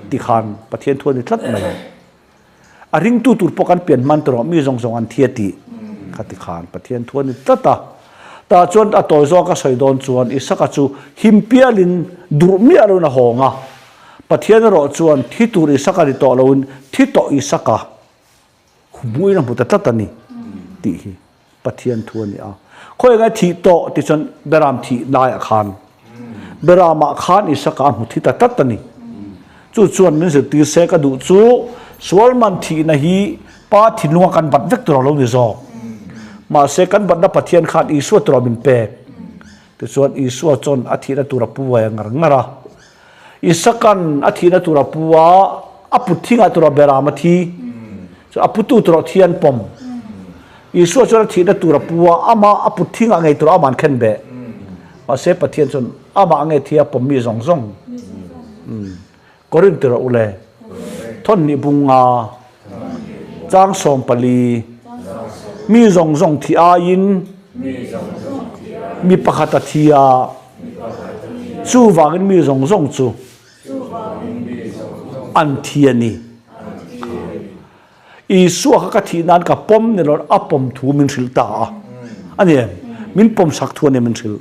ti khan Pathian thu a ni tlat mai. A ringtu tur pawh kan pian hman tawh mi zawng zawng an thi a tih kha ti khan Pathian thu a ni tlat a. Tah chuan a tawi zawk a sawi dawn chuan Isaka chu him pialin durh miah loin a hawng a. Pathian erawh chuan thi tur Isaka ni tawh loin thi tawh Isaka hmuhin a hmu ta tlat a ni tih hi. Pathian thu a ni a. Khawi enga thih tawh ti chuan Beram thih laiah khan Beramah khan Isaka a hmu thi ta tlat a ni. Chu chuan min zirtir se ka duh chu sual man thihna hi Pa thinlunga kan bat vek tur a lo ni zawk. Mahse kan batna Pathian khan Isua tura min pek. Tichuan Isua chuan a thihna tur a pu vai a ngar ngar a. Isakan a thihna tur a pu a, a put thingah tura Beram a thi. Chuan a putu tur ah thi an pawm. Isua chuan a thihna tur a pu a, amah a put thingah ngei tur amah an khen beh. Mahse Pathian chuan amah nge thi a pawm mi zawng zawng. Korinth rawh u le. Thawnhnih bunga chang 14 mi zawng zawng thi aiin mi pakhat a thi a. Chuvangin mi zawng zawng chu an thi a ni. Isua kha ka thih nan ka pawm ni lo a pawm thu min hrilh ta a. A ni em? Min pawm sak thu a ni min hrilh.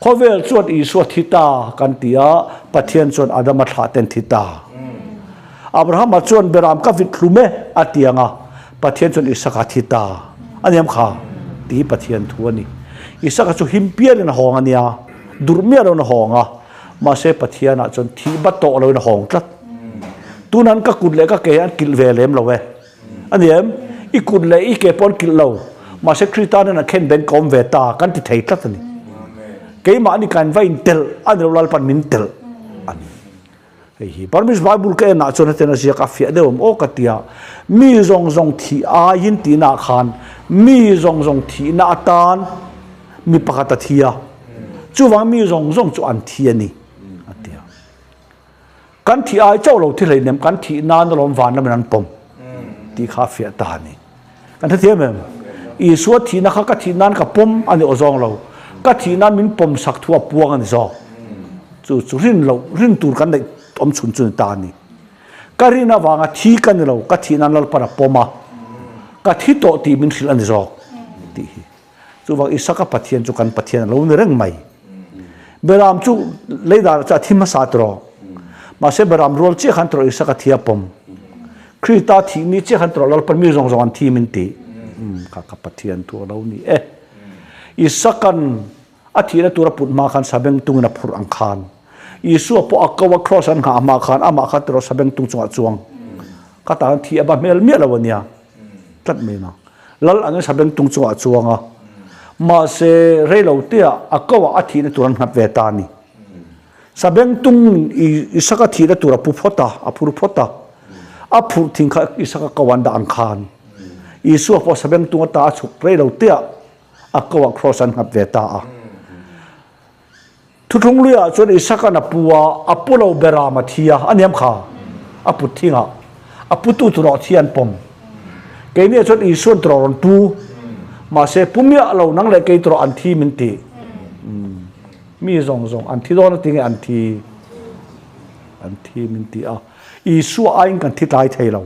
Khawvel chuan Isua thi ta kan ti a, Pathian chuan Adama thlah ten thi ta. Abrahama chuan Beram ka vit hlum e a ti ang a, Pathian chuan Isaka thi ta. A ni em kha? Tih hi Pathian thu a ni. Isaka chu him pialin a hawng a nia, durh miah loin a hawng a, mahse Pathianah chuan thih bat tawh loin a hawng tlat. Tunan ka kut leh ka ke hi an kilh ve lem lo e. A ni em? I kut leh i ke pawh an kilh lo. Mahse Krista nen a khen ben ka awm ve ta kan ti thei tlat a ni. Keimahni kan va intelh a ni lo Lalpan min telh a ni. Hei hi Burmese Bible ka enah chuan hetiang a ziak a fiah deuh awm aw ka tia. Mi zawng zawng thih aiin tihna ah khan mi zawng zawng thihna atan mi pakhat a thi a. Chuvang mi zawng zawng chu an thi a ni a tia. Kan thih ai chauh lo thi hleinem kan thih nan alawm van lamin an pawm tih kha a fiah ta a ni. Kan hrethiam em? Isua thihna kha ka thih nan ka pawm a ni aw zawng lo. Ka thih nan min pawm sak thu a puang a ni zawk. Chu chu rin loh, rin tur kan neih awm chhun chu ni ta a ni. Ka rin avanga thi ka ni lo, ka thih nan Lalpan a pawm a, ka thi tawh tih min hrilh a ni zawk tih hi. Chuvang Isaka Pathian chu kan Pathian a lo ni reng mai. Beram chu leidar chu a thi hmasa tawh. Mahse Beram rual chiah khan tawh Isaka thi a pawm. Krista thih ni chiah khan tawh Lalpan mi zawng zawng an thi min ti. Kha ka Pathian thu a lo ni e. Isakan a thihna tur a put hma khan sabeng tungin a phurh ang khan. Isua pawh a ko a cross an nghah hma khan amah kha tawh sabeng tung chungah chuang. Kha tan thi a ba hmel miah lo a nia. Tlat mai na. Lal angin sabeng tung chungah a chuang a, mahse reilo teah a koah a thihna tur an nghat ve ta a ni. Sabeng tung Isaka thihna tur a pu phawt a, a phur phawt a. A phurh thing kha Isaka koah an dah ang khan. Isua pawh sabeng tung ata a chhuk reilo teah a koah kraws an nghat ve ta a. Thuthlung luiah chuan Isaka'n a pu a, a pu lo Beram a thi a, a niam kha, a put thingah a putu turaw thi an pawm. Keiniah chuan Isua'n turaw rawn pu, mahse pu miah lo nang leh kei turaw an thi min ti. Mi zawng zawng an thi dawn a ti nge an thi? An thi min ti a. Isua aiin kan thi tlai thei lo.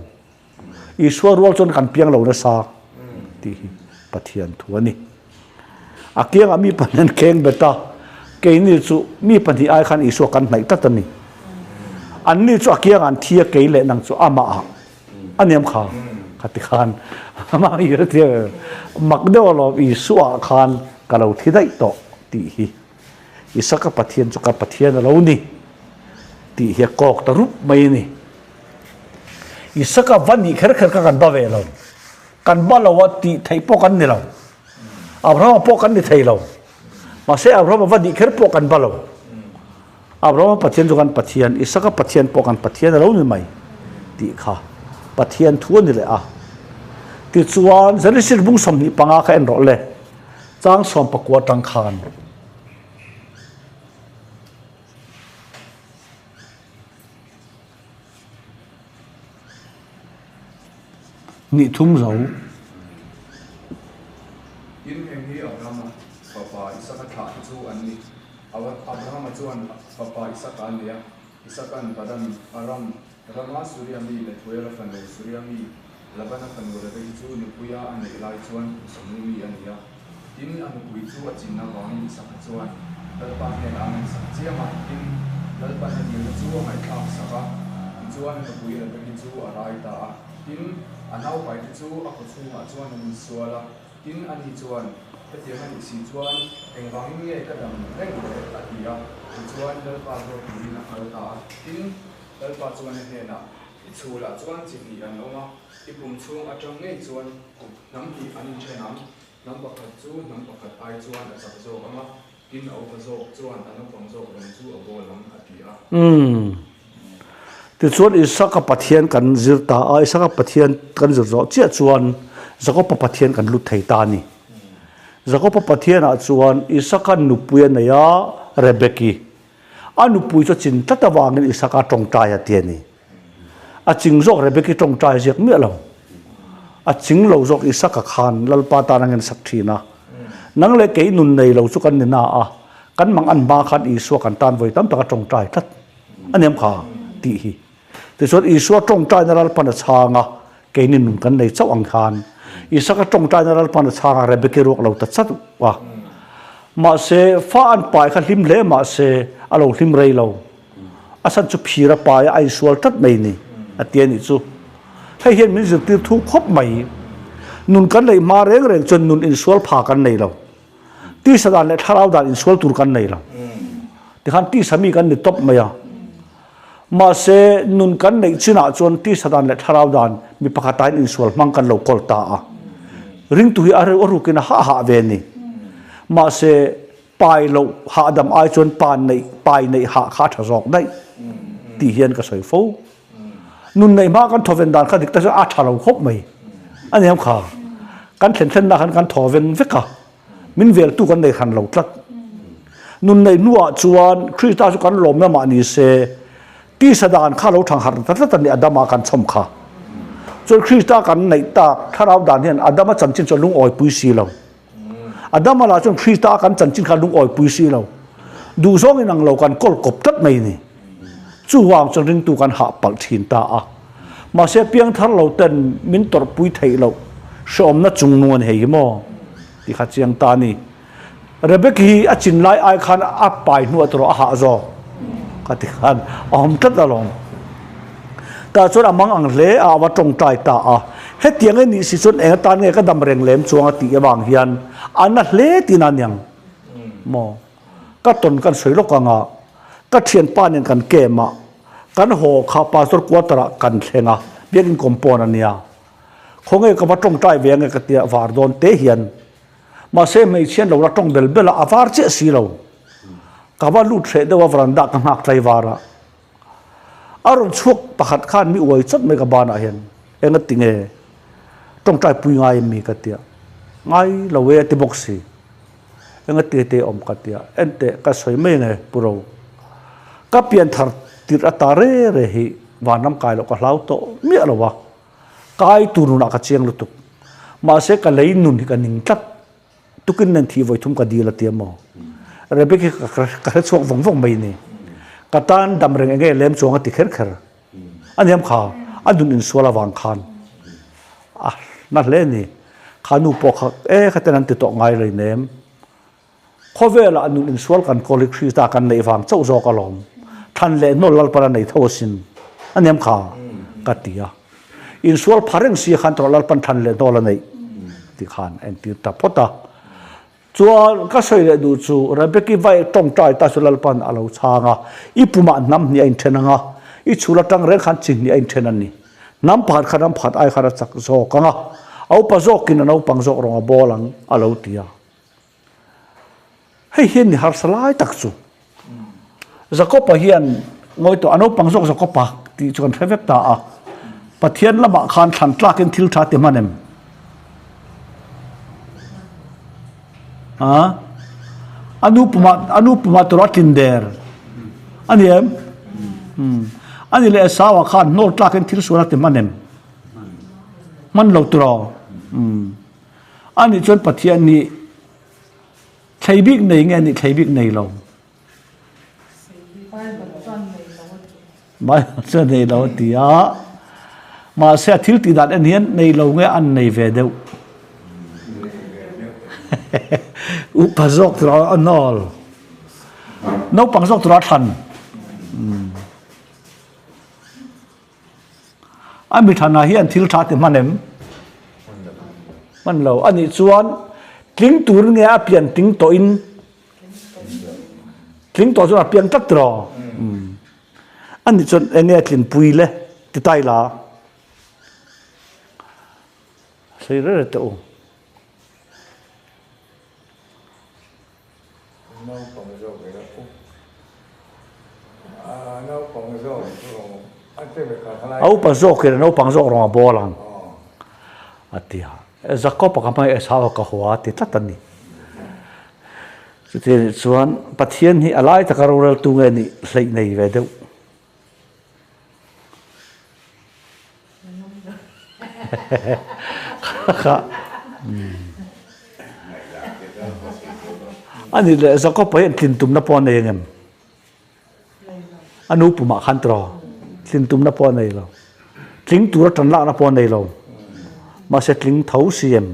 Isua rual chuan kan piang lo nasa tih hi Pathian thu a ni. A kiangah mi pahnih an kheng bet a, keini chu mi pahnih ai khan Isua kan hnaih tlat a ni. Anni chu a kiangah an thi a, kei leh nang chu amah ah a niam kha ka ti khan amah hi a ti mak deuh alawm Isua ah khan ka lo thi daih tawh tih hi Isaka Pathian chu ka Pathian a lo ni tih hi a kawk ta rup mai a ni. Isaka va nih kher kher kha kan ba ve lo. Kan ba lo a tih theih pawh kan ni lo. Abrahama pawh kan ni thei lo. Mahse Abrahama va nih kher pawh kan ba lo. Abrahama Pathian chu kan Pathian, Isaka Pathian pawh kan Pathian a lo ni mai tih kha Pathian thu a ni leh a. Tichuan Genesis bung 25 kha en rawh le. Chang 19 tang khan. Nih thum zo. Tin, heng hi Abrahama fapa Isaka thlah te chu an ni. Abrahama chuan fapa Isaka a nei a, Isaka'n Padan Aram rama Suria mi Bethuela fanu Suria mi Labana fanu Rebeki chu nupuia a neih lai chuan kum 40 mi a ni a. Tin, a nupui chu a chin avangin Isaka chuan Lalpa hnenah a ngaihsak chiam a. Tin, Lalpan a dilna chu a ngaihthlak sak a, tichuan a nupui Rebeki chu a rai ta a. Tin, a naupaite chu a kawchhungah chuan an insual a. Tin, ani chuan, Hetiang a nih si chuan engvangin nge ka dam reng le? a ti a. Tichuan, Lalpa zawk turin a kal ta a. Tin, Lalpa chuan a hnenah, I chhulah chuan chi hnih an awm a, i pum chhung atang ngei chuan kut hnam hnih an inthen ang. Hnam pakhat chu hnam pakhat ai chuan a chak zawk ang a, tin a upa zawk chuan a naupang zawk rawng chu a bawl ang, a ti a. Umm. Tichuan Isaka Pathian kan zir ta a, Isaka Pathian kan zir zawh chiah chuan Jakopa Pathian kan lut thei ta a ni. Jakopa Pathianah chuan Isaka nupui a nei a, Rebeki. A nupui chu a chin tlat avangin Isaka tawngtai a ti a ni. A ching zawk Rebeki tawngtai ziak miah lo. A ching lo zawk Isaka khan Lalpa tan a ngensak thin a. Nang leh kei nun nei lo chu kan ni na a. Kan mang an hma khan Isua kan tan vawi tam tak a tawngtai tlat a niam kha tih hi. Tichuan Isua tawngtaina Lalpan a chhang a, keini nun kan nei chauh ang khan Isaka tawngtaina Lalpan a chhang a, Rebeki ruak lo ta chauh a. Mahse, fa an pai kha hlim hle mahse a lo hlim rei lo. A chhan chu phir a pai a, a insual tlat mai ni a ti a nih chu. Hei hian min zirtir thu khawp mai. Nun kan neih hma reng reng chuan nun insual pha kan nei lo. Tisa dan leh thlarau dan insual tur kan nei lo. Tikhan tisa mi kan ni tawp mai a. Mahse, nun kan neih chinah chuan tisa dan leh thlarau dan mi pakhatain insual hmang kan lo kawl ta a. Ringtu hi a reuh a rukin a hah hah ve a ni. Mahse, pai loh hahdam ai chuan pa neih pai neih hah kha a tha zawk daih tih hian ka sawi fo. Nun neih hma kan thawven dan kha dik tak chuan a tha lo khawp mai. A ni ang kha. Kan thlen thlenna khan kan thawven vek a, min veltu kan nei hran lo tlat. Nun neih hnuah chuan Krista chu kan lawmna mah ni se, tisa dan kha lo thang harh ta tlat a ni Adama kan chhawm kha. Chuan Krista kan neih tak thlarau dan hian Adama chanchin chu a lungawipui si lo. Adama lah chuan Krista kan chanchin kha lungawipui si lo. Duhzawng in ang lo kan kawl kawp tlat mai ni. Chuvang chuan ringtu kan hah palh thin ta a. Mahse piangthar lo ten min tawrhpui theih loh hreawmna chung nu a ni hei hi maw? Ti kha chiang ta a ni. Rebecca hi a chin lai ai khan a pai hnuah tawrh a hah zawk ka ti khan a awm tlat alawm. Tah chuan a mang ang hle a, a va tawngtai ta a. Hetiang e nih si chuan eng atan nge ka dam reng lem chuang a tih avang hian a na hle tihna a niang maw? Ka tawn kan sawi lawk ang a, ka thianpa nen kan kem a, kan haw kha pastor quarter ah kan thleng a, biakin compound a nia. Khawnge ka va tawngtai ve ange ka tia var dawn te hian Mahse hmeichhia an lo la tawng bel bel a, a var chiah si lo. Ka va lut hreh deuh a veranda ka nghak tlai var a. A rawn chhuak pakhat khan mi uai chawt mai ka banah hian eng a ti nge tawngtai pui ngai em mi ka tia. Ngai lo e a ti bawk si. Eng a ti te awm ka tia. Enteh ka sawi mai nge Pu Ro. Ka pian thar tirh ata re re hi vanram kai loh ka hlau tawh miah lo a. Kai tur nunah ka chiang lutuk. Mahse ka lei nun hi ka ning tlat. Tukin nen thih vawi thum ka dil a ti a maw? Rebecca hi ka hre chhuak vawng vawng mai ni. Ka tan dam reng enge lem chuang a ti kher kher. A niam kha a nun insual avang khan a na hle a ni. Kha nu pawh kha e khaten an ti tawh ngai lo inem. Khawvelah nun insual kan kawl hi Krista kan neih vang chauh zawk alawm. Thlan leh hnawl Lalpan a nei tho asin. A niam kha ka ti a. Insual pha reng si khan tawrh Lalpan thlan leh hnawl a neih ti khan a entir ta phawt a. Chuan ka sawi leh duh chu Rebeki vai tawngtai ta chu Lalpan a lo chhang a, i pumah hnam hnih a inthen ang a, i chhul atang reng khan chi hnih a inthen a ni. Hnam pakhat kha ram pakhat ai khan a chak zawk ang a, a upa zawkin a naupang zawk rawng a bawl ang a lo ti a. Hei hian ni harsa lai tak chu. Jakopa hian ngawi tawh a naupang zawk Jakopa tih chu kan hre vek ta a. Pathian lamah khan thlan tlakin thil tha ti hman em? A a nu pumah a nu pumah tur a tlin der a ni em? A ni leh Esau-a khan hnawl tlakin thil sual a ti hman em? Hman lo tur aw. A nih chuan Pathian hi thlei bik nei nge nih thlei bik nei lo? Bible chuan nei lo a ti a. Mahse a thil tih dan en hian nei lo nge an nei ve deuh. Upa zawk tur a nawl. Naupang zawk tur a thlan. A mi thanah hian thil tha ti hman em? Hman lo. A nih chuan tling tur nge a pian tling tawhin tling tawh chuan a pian tlat tiraw? A nih chuan eng nge tlinpui le ti ta ila? Sawi reng reng teh u. A upa zawkin a naupang zawk rawng a bawl ang a ti a. Jakob-a ka hmai Esau-a ka hua a ti tlat a ni. Chuti anih chuan Pathian hi a lai taka roreltu nge nih hleih nei ve deuh. A nih leh Jakob-a hian tlin tumna pawh a nei angem? A nu pumah khan tiraw? Tlin tumna pawh a nei lo. Tling tura tan lakna pawh a nei lo. Mahse tling tho si em?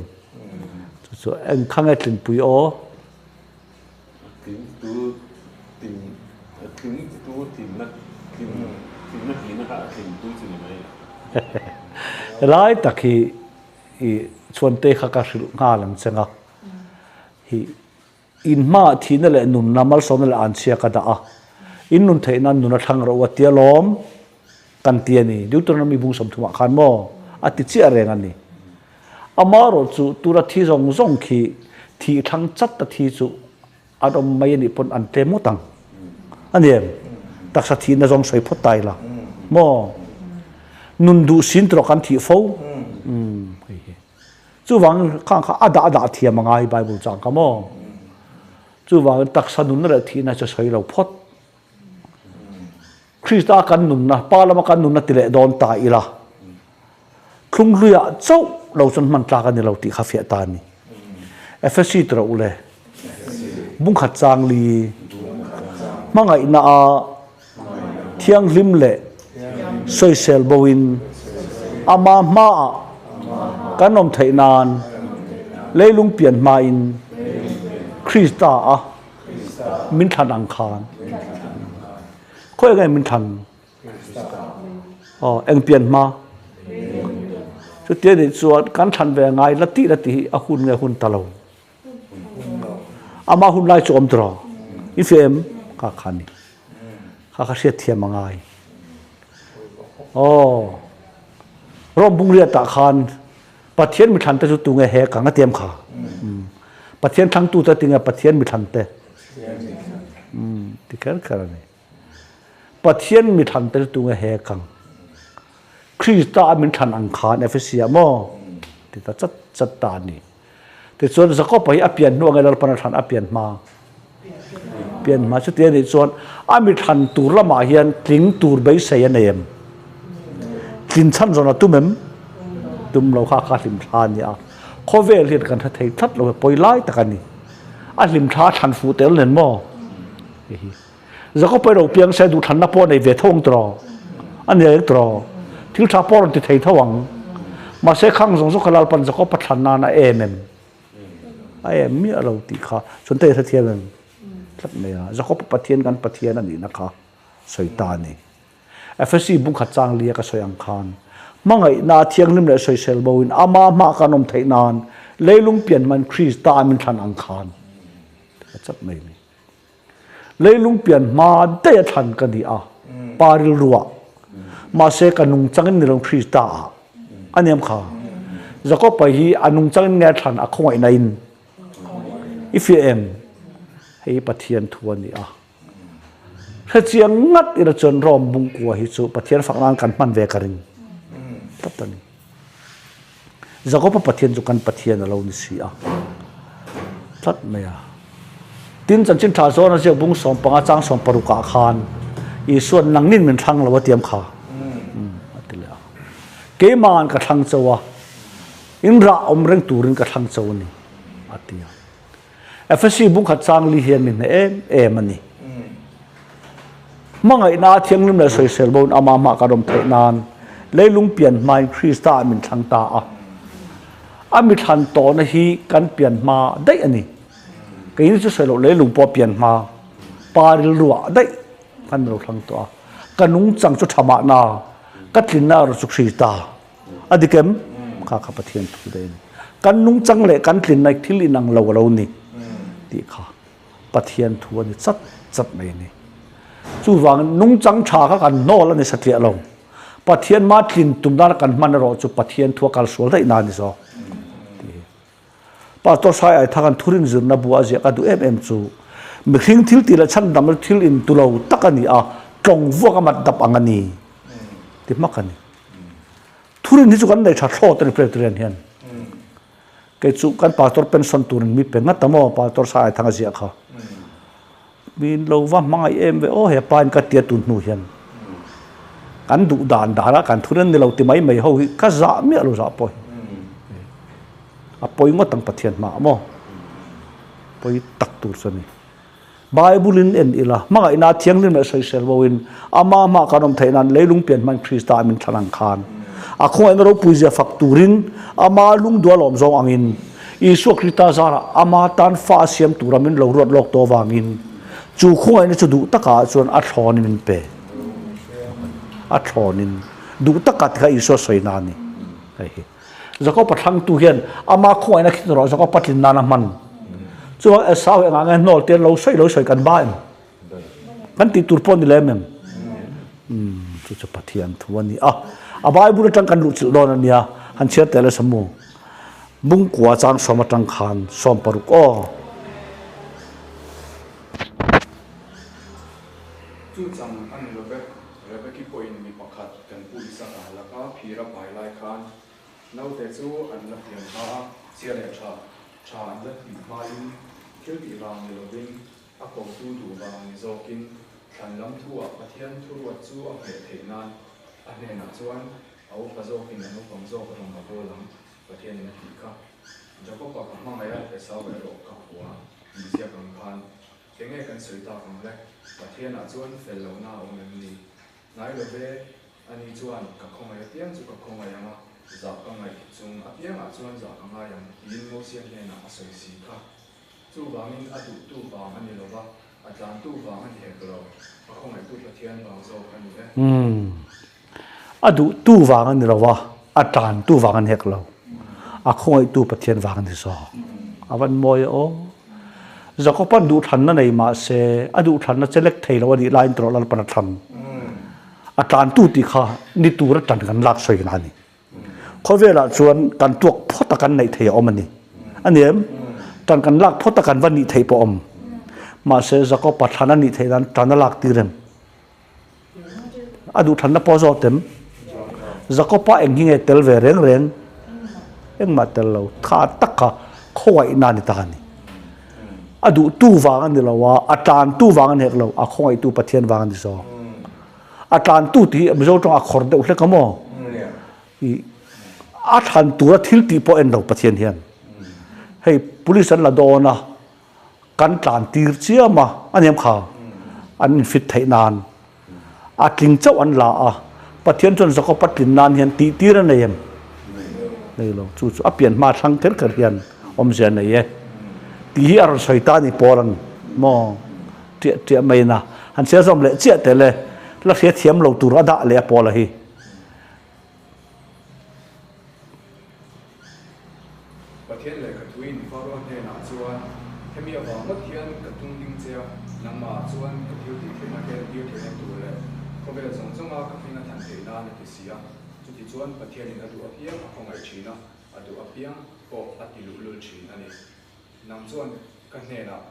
Chu chu eng kha nge tlinpui aw? Helai tak hi i chhuante kha ka hrilh nghal ang che nga. Hi in hmaah thihna leh nunna malsawmna leh anchhia ka dah a, in nun theih nan nun a thlang rawh u a tia lawm kan ti a ni. Deuteronomy bung 30 ah khan maw a ti chiah reng a ni. Amaherawh chu tura thi zawng zawng khi thih thlang chat a thi chu an awm mai a nih pawn an tlem ngawt ang a ni em? Taksa thihna zawng sawi phawt ta ila maw? Nun duh sin tawh kan thih fo. Umm hei hi. Chuvang khang kha a dah dah thiam a ngai Bible chang kha maw? Chuvangin taksa nunna leh thihna chu sawi lo phawt. Krista kan nunna, Pa lama kan nunna ti leh dawn ta ila, thlunghluiah chauh lo chuan hman tlak a ni lo tih kha fiah ta a ni. Efesi ti rawh u le. Bungkhat chang li hmangaihna a thianghlim leh sawisel bo in ama hmaah kan awm theih nan leilung pian hma in Krista a min thlan ang khan khawi nge min thlan aw eng pian hma chutia nih chuan kan thlan ve ngai la tih la tih hi a hun nge hun ta lo ama hun lai chu awm tawh i fiah em kha kha ni kha kha hriat thiam a ngai aw rom bungriat ah khan Pathian mithlan te chu tunge he kang a tiam kha? Pathian thlangtu te tinge Pathian mithlan te? Ti kher kher a ni. Pathian mithlan te chu tunge he kang? Krista a min thlan ang khan Efesia maw? Ti ta chat chat ta a ni. Tichuan Jakob-a hi a pian hnu ange Lalpan a thlan a pian hma. Pian hma chuti a nih chuan a mi thlan tur lamah hian tling tur beisei a nei em? Tlin chhan zawn a tum em? Tum lo kha kha hlim thla a ni a. Khawvel hian kan hre thei tlat lo e, pawi lai tak a ni. A hlim thla a thlan fuh tel nen maw? Hei hi. Jakob-a ro piang se duhthlanna pawh a nei ve tho ang tiraw? A nei ang tiraw? Thil tha pawh a rawn ti thei tho ang. Mahse khang zawng zawng kha Lalpan Jakob-a thlan nan a em em? A em miah lo tih kha chuan te hrethiam em tlat mai a. Jakob Pathian kan Pathian a nihna kha sawi ta a ni. Efesi bungkhat chang lia ka sawi ang khan hmangaihna thianghlim leh sawisel bo in ama hma kan awm theih nan leilung pian hman Krista a min thlan ang khan a chat mai ni. Leilung pian hma daih a thlan ka ni a, pa rilruah. Mahse ka nungchangin ni lo Krista ah a niam kha. Jakob-a hi a nungchangin nge a thlan a khawngaihna in? I fiah em? Hei hi Pathian thu a ni a. Hrechiang ngat ila chuan Rome bungkua hi chu Pathian fak nan kan hman ve ka ring tlat a ni. Jakob-a Pathian chu kan Pathian a lo ni si a, tlat mai a. Tin, chanchin tha zawn a ziak bung 15 chang 16 ah khan Isua'n nangnin min thlang lo a tiam kha a ti leh a. Keima'n ka thlang cho a, in rah awm reng turin ka thlang cho a ni a ti a. Efesi bungkhat chang li hian min hne em em a ni. Hmangaihna a thianghlim leh sawisel bo in ama hmah kan awm theih nan leilung pian hmain Krista ah min thlang ta a. A mi thlan tawhna hi kan pian hma daih a ni. Keini chu sawi loh leilung pawh pian hma pa rilruah daih kan lo thlang tawh a. Ka nungchang chu tha mahna ka tlinna erawh chu Krista. A dik em? Kha kha Pathian thu daih a ni. Kan nungchang leh kan tlinna thil inang lo a lo ni tih kha Pathian thu a ni chat chat mai a ni. Chuvangin nungchang tha kha kan hnawl a ni satliah lo. Pathian mah tlin tum nana kan hman erawh chu Pathian thu a kal sual daih na a ni zawk. Pastor Sai Aithaka'n thurin zirna bu a ziah ka duh em em chu mihring thil tih leh chhandam chu thil intu lo tak a ni a, tawng vuak a mat dap ang a ni ti hmak a ni. Thurin hi chu kan nei tha thlawt a ni Presbyterian hian. Kei chu kan pastor pension turin mi pe ngat a maw Pastor Sai Aithanga ziah kha. Min lo va hmangaih em ve aw he pa in ka tia tun hnu hian kan duh dan dan a kan thurin ni lo ti mai mai ho hi ka zah miah lo zah pawh hi a pawi ngawt ang Pathian hma maw. Pawi tak tur chu a ni. Bible in en ila, hmangaihna thianghlim leh sawisel bo in ama hma kan awm theih nan leilung pian hman Krista a min thlan ang khan a khawngaihna ropui zia fak turin ama lungduh a lawm zawng angin Isua Krista zarah ama tan fa a siam tura min lo ruat lawk tawh avangin chu khawngaihna chu duh takah chuan a thlawnin min pe. A thlawnin duh takah ti kha Isua sawina a ni. Hei hi. Jakob-a thlangtu hian ama khawngaihna khin rawh Jakob-a tlin nan a hman. Chuvang Esau engah nge hnawl te lo sawi lo sawi kan ba em? Kan tih tur pawh ni lem em? Umm, chu chu Pathian thu a ni a. A Bible atang kan luhchilh dawn a nia, han chhiar tel a samu. Bungkua chang sawm atang khan 16 aw. Chu chang a ni lo ve. Rebeki pawhin mi pakhat kan pu Isaka laka phir a pai lai khan naute chu an la pian hma a, chhia leh tha tha an la tih hmain thil tih vang ni lovin a kotu duh vang ni zawkin thlan lam thu-ah Pathian thuruat chu a hmeh theih nan a hnenah chuan a upa zawkin a naupang zawk rawng a bawl ang Pathianin a tih kha. Jakob-a ka hmangaih a, Esau erawh ka hua tih ziak ang khan Enge kan sawi tak ang le? Pathianah chuan fel lohna a awm em ni? Hnai lo ve, ani chuan ka khawngaih apiang chu ka khawngaih ang a, zah ka ngaih chung apiangah chuan zah ka ngai ang tiin Mosia hnenah a sawi si kha. Chuvangin a duhtu vang a ni lo va, a tlantu vang a ni hek lo, a khawngaihtu Pathian vang zawk a ni e. Umm. A duhtu vang a ni lo va, a tlantu vang a ni hek lo. A khawngaihtu Pathian vang a ni zawk. A van mawi e aw. Jakoban duhthlanna nei mah se, a duhthlanna che lek thei lo a nih laiin tawrh Lalpan a thlang. A tlantu tih kha ni tura tan kan lak sawina a ni. Khawvelah chuan kan tuak phawt a kan neih thei a awm a ni. A ni em? Tan kan lak phawt a kan va nih theih pawh a awm. Mahse, Jakoba thlan a nih theih nan tan a lak tir em? A duhthlanna pawh zawt em? Jakoba eng hi nge tel ve reng reng? Engmah tel lo. Tha tak kha khawngaihna a ni ta a ni. A duhtu vang a ni lo a, a tlantu vang a ni hek lo, a khawngaihtu Pathian vang a ni zawk. A tlantu tih hi Mizo tawng a khawr deuh hlek a maw? A thlan tura thil tih pawh en lo Pathian hian. Hei police an la dawn a, Kan tlan tir chiam a, a niam kha an infit theih nan a tling chauh an la a, Pathian chuan Jakob-a tlin nan hian tih tir a nei em? Nei lo, chu chu a pian hma thlang kher kher hian awmzia a nei e tih hi a rawn sawi ta a ni Paul an maw ṭiah ṭiah mai na han chhiar zawm leh chiah tel e, la hriathiam lo tur a dah leh a Paul-a hi. Pathian lehkhathuin Faro hnenah chuan, Hemi avang ngawt hian ka tung ding che a, nangmahah chuan ka thil tih thilna hian tir theihna tur leh khawvel zawng zawnga ka hming a than theih nan a ti si a. Chutichuan Pathianin a duh apiang a khawngaih thin a, a duh apiang pawh a ti luhlul thin a ni. Nang chuan ka hnenah,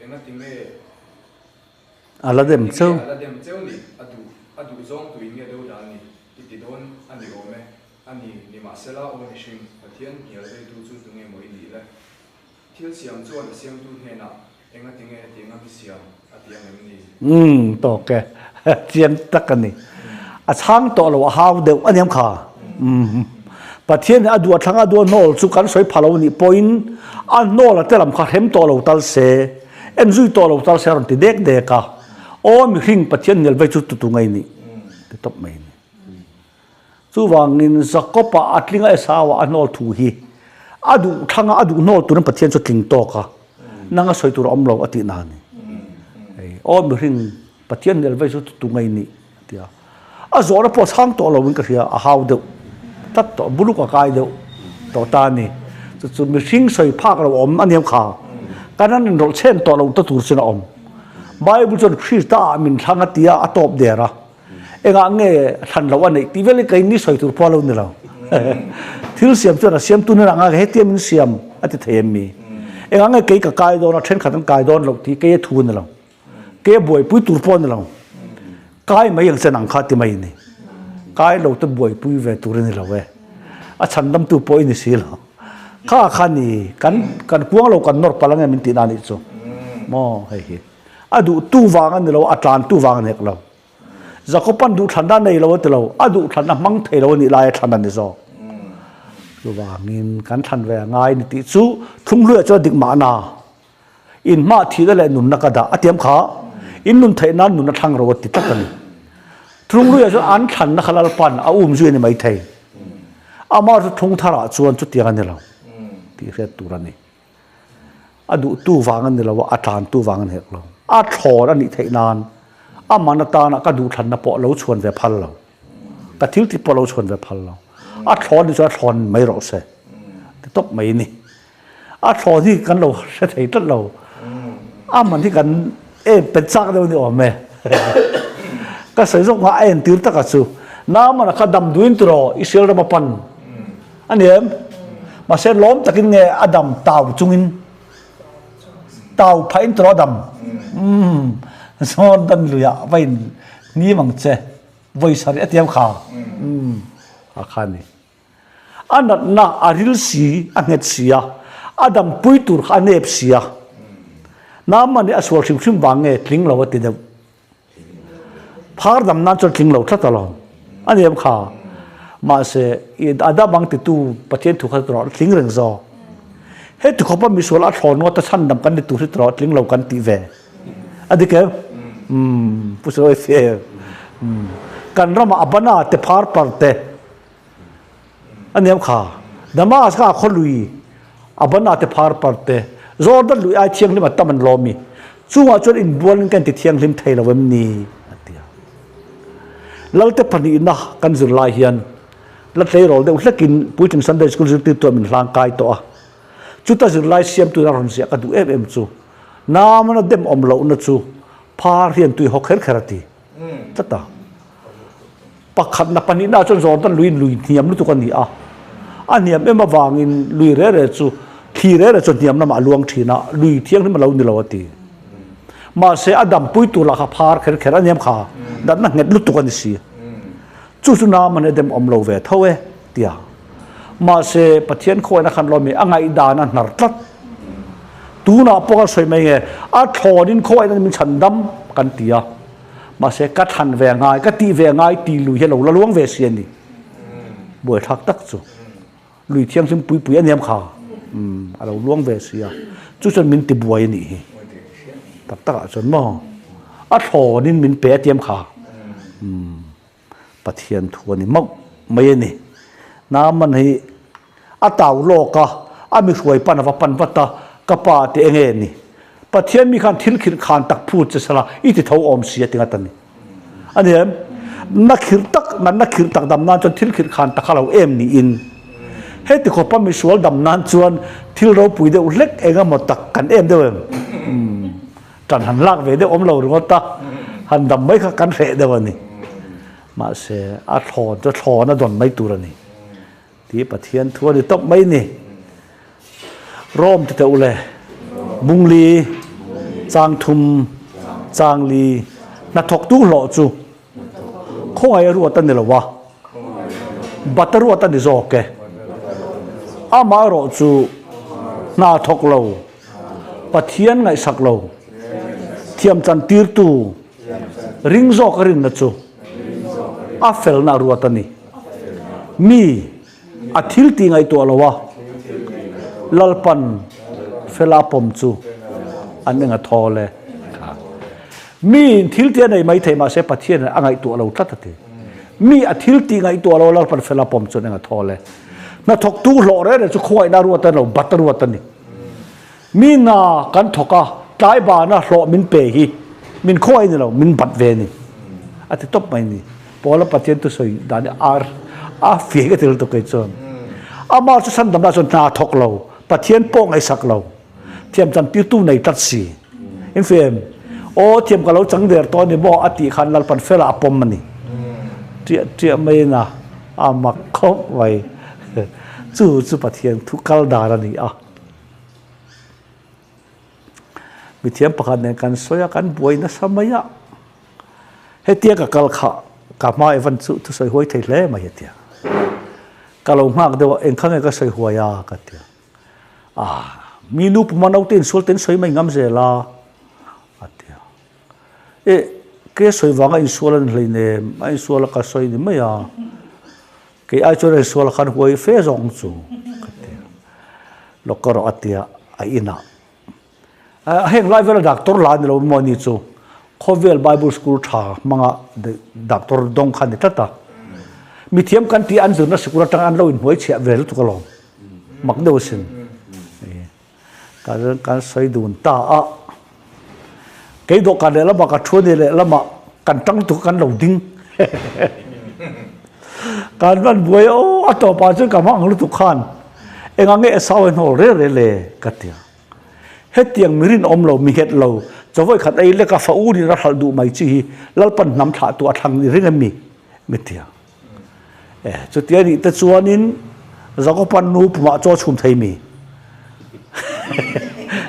Engati nge? A la dem cheu. A la dem cheu ni, a duh, a duh zawng tuin nge do dan ni, i ti dawn a ni awm e, a ni, nimahsela aw mihring, Pathian hnial veitu chu tunge maw i nih le? Thil siam chuan a siamtu hnenah engati nge hetianga mi siam a ti ang em ni? Umm, tawk e, chiang tak a ni. A chhang tawh lo, a hau deuh a niam kha. Umm, Pathian hi a duh a thlang a duh a hnawl chu kan sawi pha lo nih pawhin a hnawl a te lam kha hrem tawh lo tal se. En zui tawh lo tal se a rawn ti dek dek a, Aw mihring Pathian hnial vei chu tutu ngei nih ti tawp mai a ni. Chuvangin Jakob-a a tlinga Esau-a a hnawl thu hi a duh thlanga a duh hnawl turin Pathian chu tling tawk a, nang a sawi tur a awm lo a tihna a ni. Aw mihring Pathian hnial vei chu tutu ngei nih a ti a. A zawhna pawh chhang tawh loin ka hria, a hau deuh tlat tawh, buluk a kai deuh tawh ta a ni. Chu chu mihring sawi phak lo awm a niam kha, kan an inrawlh chhen tawh lo ta tur chuan a awm. Bible chuan Krista ah min thlang a ti a, a tawp der a. Engah nge thlan loh a neih tih velin kei ni sawi tur pawh a lo ni lo. Thil siam chuan a siamtu hnenah ngai hetiang min siam a ti thei em mi? Engah nge kei ka kai dawn a, thenkhat an kai dawn loh tih kei a thu a ni lo. Ke buaipui tur pawh a ni lo. Kai mai ang chen ang kha ti mai a ni. Kai lo te buaipui ve tur a ni lo e. A chhandamtu pawh i ni si lo. Kha kha ni kan kan kuang lo kan nawr palh ange min tihna nih chu. Maw hei hi. A duhtu vang a ni lo, a tlantu vang a ni hek lo. Jakoban duhthlanna a nei lo a ti lo, a duhthlanna hmang thei lo a nih laia thlan a ni zawk. Chuvangin kan thlan ve a ngai ni tih chu thlunghluiah chuan a dik mahna. In hmaah thihna leh nunna ka dah a tiam kha in nun theih nan nunna thlang ro a ti tlat a ni. Thunghluiah chuan an thlanna kha Lalpan a um zui a ni maithei. Amah chu thlung tharah chuan chutiang a ni lo tih hriat tur a ni. A duhtu vang a ni lo a, a tlantu vang a ni hek lo. A thlawn a nih theih nan a man atana ka duhthlanna pawh lo chhuan ve phal lo. Ka thil tih pawh lo chhuan ve phal lo. A thlawn ni chuan a thlawn mai rawh se ti tawp mai a ni. A thlawn hi kan lo hre thei tlat lo. A man hi kan em pe chak deuh a ni awm e. Ka sawi zawk nga a entir taka chu Naamana kha dam duhin tiraw Israel rama pan a ni em? Mahse lawm takin nge a dam tau chungin tau phahin tiraw a dam? Umm Jordan luiah va in hnim ang che vawi sarih a tiam kha umm a kha a ni. A natna a ril si, a nghet si a, a dampui tur kha a nep si a. Naaman hi a sual hrim hrim vang nge tling lo a ti deuh. Phar dam nan chuan tling lo tlat alawm. A ni em kha? Mahse, a dam ang titu Pathian thu kha tawrh tling reng zawk. Heti khawpa misual a thlawn ngawt a chhandam kan ni tur hi tawrh tling lo kan tih ve. A dik em? Umm, Pu Sawi Fe. Umm, kan ramah a bana te phar par te A niam kha. Damascus a khaw lui a ban ah te phar par te Jordan lui ai thianghlim a tam an lawm i chungah chuan inbual in kan ti thianghlim thei lo em ni? a ti a. Lalte pahnihna kan zir lai hian la tleirawl deuh hlekin Puitling Sunday School zirtirtu ah min hlang kai tawh a. Chuta zirlai siamtu in a rawn ziah ka duh em em chu Naamana dem awm lohna chu phar hian tui haw kher kher a ti tlat a. Pakhatna pahnihna chuan Jordan lui lui hniam lutuk a ni a, a hniam em avangin lui re re chu thli re re chu hniam lamah a luang thin a, lui thianghlim a lo ni lo a ti. Mahse a dampui tur lah kha phar kher kher a niam kha natna nghet lutuk a ni si. Chu chu Naaman a dem awm lo ve tho e tia. Mahse Pathian khawiin a khan lawmi a ngaihdan a hnar tlat. Tunah pawh kan sawi mai nge a thlawnin khawiin min chhandam kan ti a. Mahse, ka thlan ve a ngai, ka tih ve a ngai tih lui hi a lo la luang ve si a ni. Buaithlak tak chu. Lui thianghlim pui pui a niam kha. Umm, a lo luang ve si a. Chu chuan min ti buai a nih hi. Tak takah chuan maw? A thlawnin min pe a tiam kha. Umm. Pathian thu a ni mauh mai a ni. Naaman hi a tau lawk a, a mi hruai pan a va pan vat a, Ka pa te eng nge ni? Pathian mi khan thil khirh khan tak phut che sala i ti tho awm si a ti ngat a ni. A ni em? Na khirh tak, natna khirh tak dam nan chuan thil khirh khan tak a lo em niin. Heti khawpa misual dam nan chuan thil ropui deuh hlek eng emaw tak kan em deuh em? Umm. Tan han lak ve deuh awm lo ringawt a, han dam mai kha kan hreh deuh a ni. Mahse, a thlawn chu thlawn a dawn mai tur a ni tih Pathian thu a ni tawp mai ni. Rom ti teh u le, Bungli, Changthum, Changli, hnathawktu hlawh chu khawngaih a ruat a ni lo a, bat a ruat a ni zawk e. Amaherawh chu hna thawk lo. Pathian ngaihsak lo, thiam chantirtu, ring zawk a rinna chu a felna a ruat a ni. Mi a thil tih ngaihtuah lo a, Lalpan fela a pawm chu an eng a thawl e. Miin thil tih a nei mai thei mahse Pathianin a ngaihtuah lo tlat a ti. Mi a thil tih ngaihtuah lo a, Lalpan fela a pawm chu an eng a thawl e. Hnathawktu hlawh reng reng chu khawngaihna a ruat a ni lo, bat a ruat a ni. Mi hna kan thawk a, tlai bana hlawh min pe hi min khawngaih ni lo, min bat ve a ni. A ti tawp mai ni. Paula Pathian thusawi dan hi a a fiah ka ti lutuk kei chuan. Amah chu chhandamna chuan hna thawk lo, Pathian pawh ngaihsak lo. Thiam chan tirtu nei tlat si. In fi em? Aw thiam ka lo chang der tawh a ni maw a tih khan Lalpan fela a pawm a ni. Ṭiah ṭiah maiin a a mak khawp mai. Chu chu Pathian thu kal dan a ni a. Mithiam pakhat nen kan sawi a, kan buai nasa mai a. Hetia ka kal kha ka hma Evan chu thusawi huai thei hle mai hetia. Ka lo nghak deuh a, engkha nge ka sawi huai a ka ti a. Ah, mi nu puma naute insual te in sawi mai ngam zel a, a ti a. E, ke sawi vanga insual a ni hleinem, a insual a ka sawi ni mai a. Kei ai chuan a insual a khan huai fe zawng chu, ka ti a. Lawk ka rawh a ti a, a inah. Heng lai vela doctor la ni lo maw ni chu khawvel Bible school tha hmanga doctor dawng kha ni tlat a. Mithiam kan tih an zirna sikul atang an lo inhnuai chhiah ve lutuk alawm. Mak deuh asin. Kan kan sawi dun ta a. Kei dawhkan lehlamah ka thu a ni lehlamah kan tang lutuk a kan lo ding. Kan van buai a aw a tawpah chuan ka hmang ang lutuk khan engah nge Esau a hnawl rel rel le ka ti a. Hetiang mi rinawm lo, mi nghet lo, chawvawi khat ei leka fa u nin a hralh duh mai chi hi Lalpan hnam thlah tu a thlang ni ring em mi? Mi ti a. E, chutia nih te chuanin Jakoban nu pumah chaw chhum thei mi?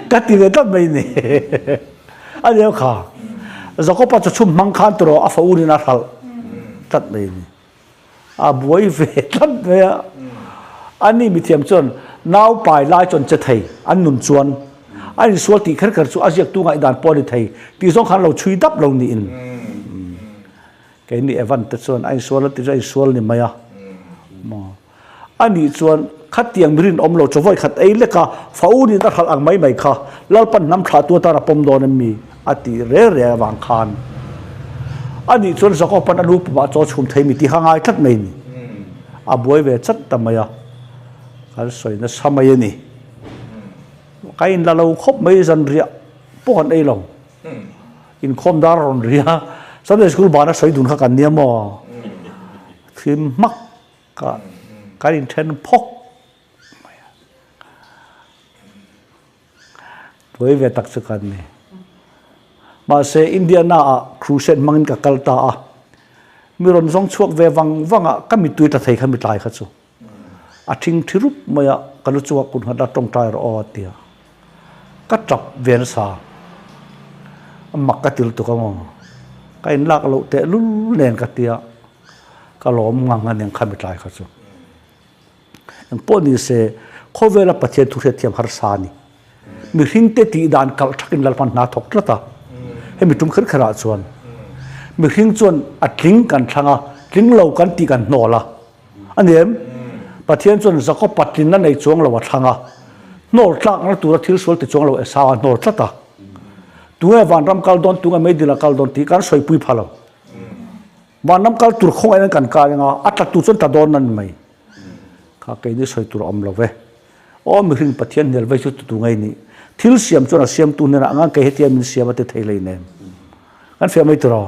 Ka ti ve tlat mai ni. A nia kha. Jakoba chaw chhum hmang khan tawh a fa u nin a hralh tlat mai ni. A buai ve tlat mai a. Ani mithiam chuan nau pai lai chuan che thei an nun chuan a insual tih kher kher chu a ziaktu ngaihdan pawh a ni thei tih zawng khan lo chhui dap lo niin. Keini Evan te chuan a insual a ti chu a insual ni mai a. Anih chuan khatiang mi rinawm lo chaw vawikhat ei lek a, fa u nin a hralh ang mai mai kha Lalpan hnam thlahtu atan a pawm dawn em mi? a tih reng reng avang khan anih chuan Jakob-an a nu pumah chaw chhum thei mi tih kha ngai tlat mai ni. A buai ve chat ta mai a, kan sawi nasa mai a ni. Ka inla lo khawp mai zanriah pawh kan ei lo. Inkhawm dar a rawn ri a, Sunday school bana sawi dun kha kan nia maw? Thim hmak Ka kan inthen phawk mai a. Buai ve tak chu kan ni. Mahse Indiana ah crusade hmangin ka kal ta a. Mi rawn zawng chhuak ve vang vang a, ka mittui tla thei kha mi tlai kha chu. A thing thi rup mai a, ka lu chungah kut nghat a tawngtai rawh aw a ti a. Ka tap ve nasa. A mak ka ti lutuk a maw. Ka inlak loh tehlul nen ka ti a. Ka lawm ngang a ning khami tlai kha chu. Eng pawh ni se, khawvela Pathian thu hriatthiam harsa a ni. Mihringte tih dan kalh thakin Lalpan hna thawk tlat a. Hemi tum kher kherah chuan mihring chuan a tling kan thlang a, tling lo kan tih kan hnawl a. A ni em? Pathian chuan Jakob-a tlinna nei chuang lo a thlang a, hnawl tlakna tura thil sual ti chuang lo Esau a hnawl tlat a. Tunge vanram kal dawn, tunge meidil a kal dawn tih kan sawipui pha lo. Vanram kal tur khawngaih in kan kai anga a tla tur chuan tla dawn a ni mai. Kha keini sawi tur a awm lo ve. Aw mihring Pathian hnial vei chu tutu ngei ni. Thil siam chuan a siamtu hnenah anga kei hetia min siam a ti thei lei nem. Kan fiah mai tiraw?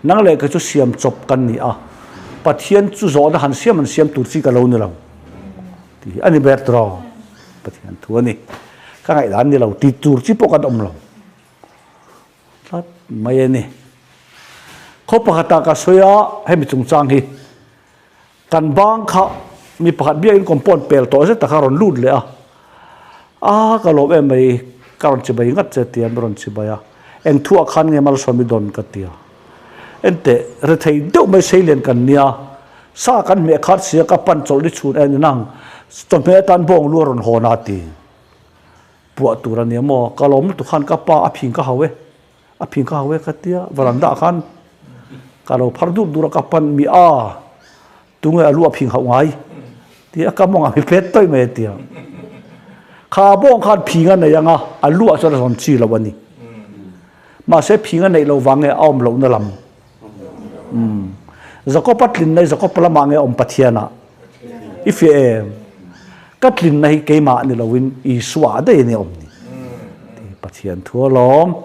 Nang leh kei chu siam chawp kan ni a. Pathian chu zawhna han siam han siam tur chi ka lo ni lo. Tih hi a ni ber tiraw? Pathian thu a ni. Ka ngaihdan ni lo ti tur chi pawh kan awm lo. Tlat mai a ni. Khaw pakhatah ka sawi a, hemi chungchang hi kan bang kha mi pakhat biakin compound pel tawh zet tak kha a rawn lut leh a, a ka lawm em mai, ka rawn chibai ngat che tia mi rawn chibai a, eng thuah khan nge malsawm i dawn ka ti a, enteh rethei deuh mai seilian kan nia, sa kan hmeh khat sia ka pan chawlh ni chhun en inang chawhmeh atan bawng lu a rawn hawn a ti. Puah tur a nia maw? Ka lawm lutuk khan ka pa a phing ka hau e, a phing ka hau e ka tia varanda ah khan ka lo phar dur dur a ka pan mi a tunge a lu a phing hauh ngai tia ka mawng a mi pet tawih mai a tia. Kha bawng khan phing a nei anga a lu ah chuan a rawn chi lo a ni. Mahse phing a neih lo vang nge a awm lohna lam. Umm. Jakob a tlinna hi Jakob lamah nge a awm Pathian ah? I fiah em? Ka tlinna hi keimah ni loin Isua ah daih a ni a awm ni. Ti Pathian thu alawm.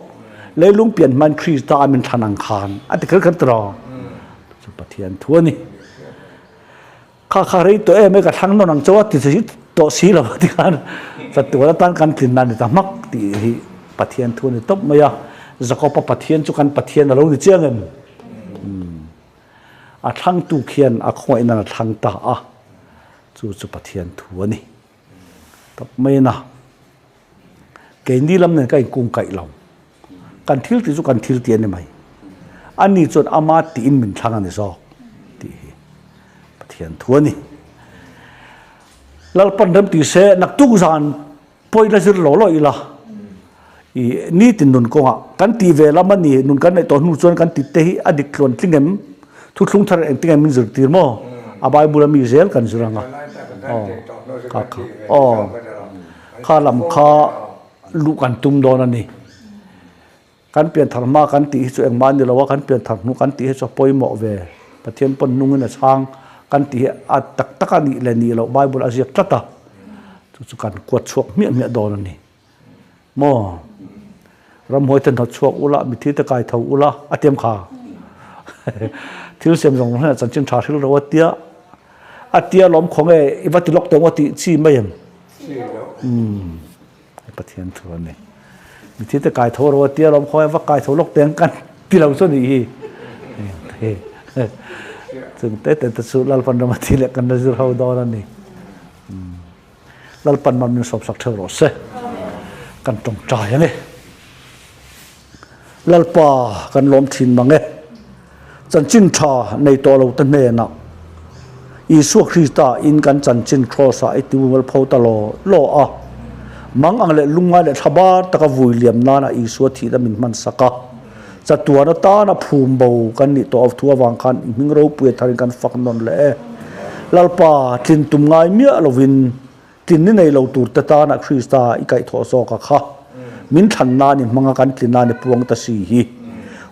Leilung pian hmain Krista a min thlan ang khan a ti kher kher tiraw? Chu Pathian thu a ni. Kha kha rei tawh em e ka thlang nawn ang chauh a ti tawh si lo ti khan chatuan atan kan tlinna a ni ta hmak tih hi Pathian thu a ni tawp mai a, Jakob-a Pathian chu kan Pathian a lo ni chiang em? A thlangtu khian a khawngaih nan a thlang ta a, chu chu Pathian thu a ni tawp mai a na. Keini lam nen ka inkung kaih lo. Kan thil tih chu kan thil tih a ni mai. Ani chuan ama tiin min thlang a ni zawk tih hi Pathian thu a ni. Lalpan rem tih se naktuk zan pawi la zir lo lo ila i nitin nun kawngah kan tih ve lam a ni nun kan neih tawh hnu chuan kan tih te hi a dik tluan tling em thuthlung thar engtin nge min zirtir maw a Bible a mi zel kan zir anga aw kha kha aw kha lam kha. luh kan tum dawn a ni. Kan pianthar hma kan tih hi chu engmah a ni lo a, kan pianthar hnu kan tih hi chu a pawimawh ve. Pathian pawn nungin a chhang kan tih hi a tak tak a nih leh nih loh Bible a ziak tlat a, chu chu kan kuat chhuak hmiah hmiah dawn a ni. Maw? Ramhuai te hnawt chhuak ula, mithi te kai tho ula, a tiam kha. Thil siam zawng zawng hian chanchin tha hril ro a tia, a tia lawm khaw nge i va ti lawk teh ngawt tih chi mai em? Umm. Pathian thu a ni. Mithi te kai tho ro a tia lawm khaw nge va kai tho lawk teh ang kan ti lo chu a nih hi. Chung te te te chu Lalpan rama thi leh kan la zir ho dawn a ni. Lalpan man min sawmsak theuh rawh se. Kan tawngtai a ni. Lalpa kan lawm thin mang e. Chanchin tha nei tawh lo te hnenah Isua Krista in kan chanchin Kraws ah i timual pho ta law law a. Mang ang leh lungngai leh thlabar taka vui liam nana Isua thihna min hman sak a. Chatuan atana phum bo kan nih tawh thu avang khan i hming ropui a tharin kan fak nawn leh e. Lalpa, tlin tum ngai miah lovin tlin ni nei lo tur te tana Krista i kaihthawh zawk a kha. Min thlan nan i hmanga kan tlin nan i puang ta si hi.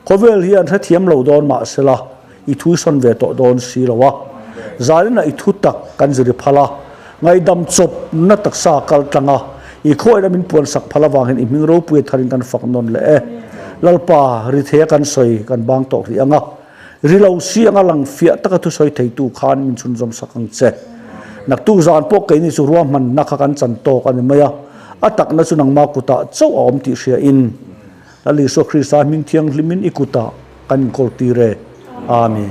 Khawvel hian hrethiam lo dawn mah sela i thu i sawn ve tawh dawn si lo a. Zaninah i thu tak kan zir i phal a, ngaihdam chawpna taksa kal tlang a, i khawiahna min puan sak phal avangin i hming ropui a tharin kan fak nawn leh e. Lalpa, rithei a kan sawi kan bang tawh rih ang a, ri lo si anga lang fiah taka thusawi theitu khan min chhunzawm sak ang che. Naktuk zan pawh keini chu ruahmanna kha kan chan tawk a ni mai a, a takna chu nangma kutah chauh a awm tih hriain Lal Isua Krista hming thianghlimin i kutah kan inkawl tir e. Amen.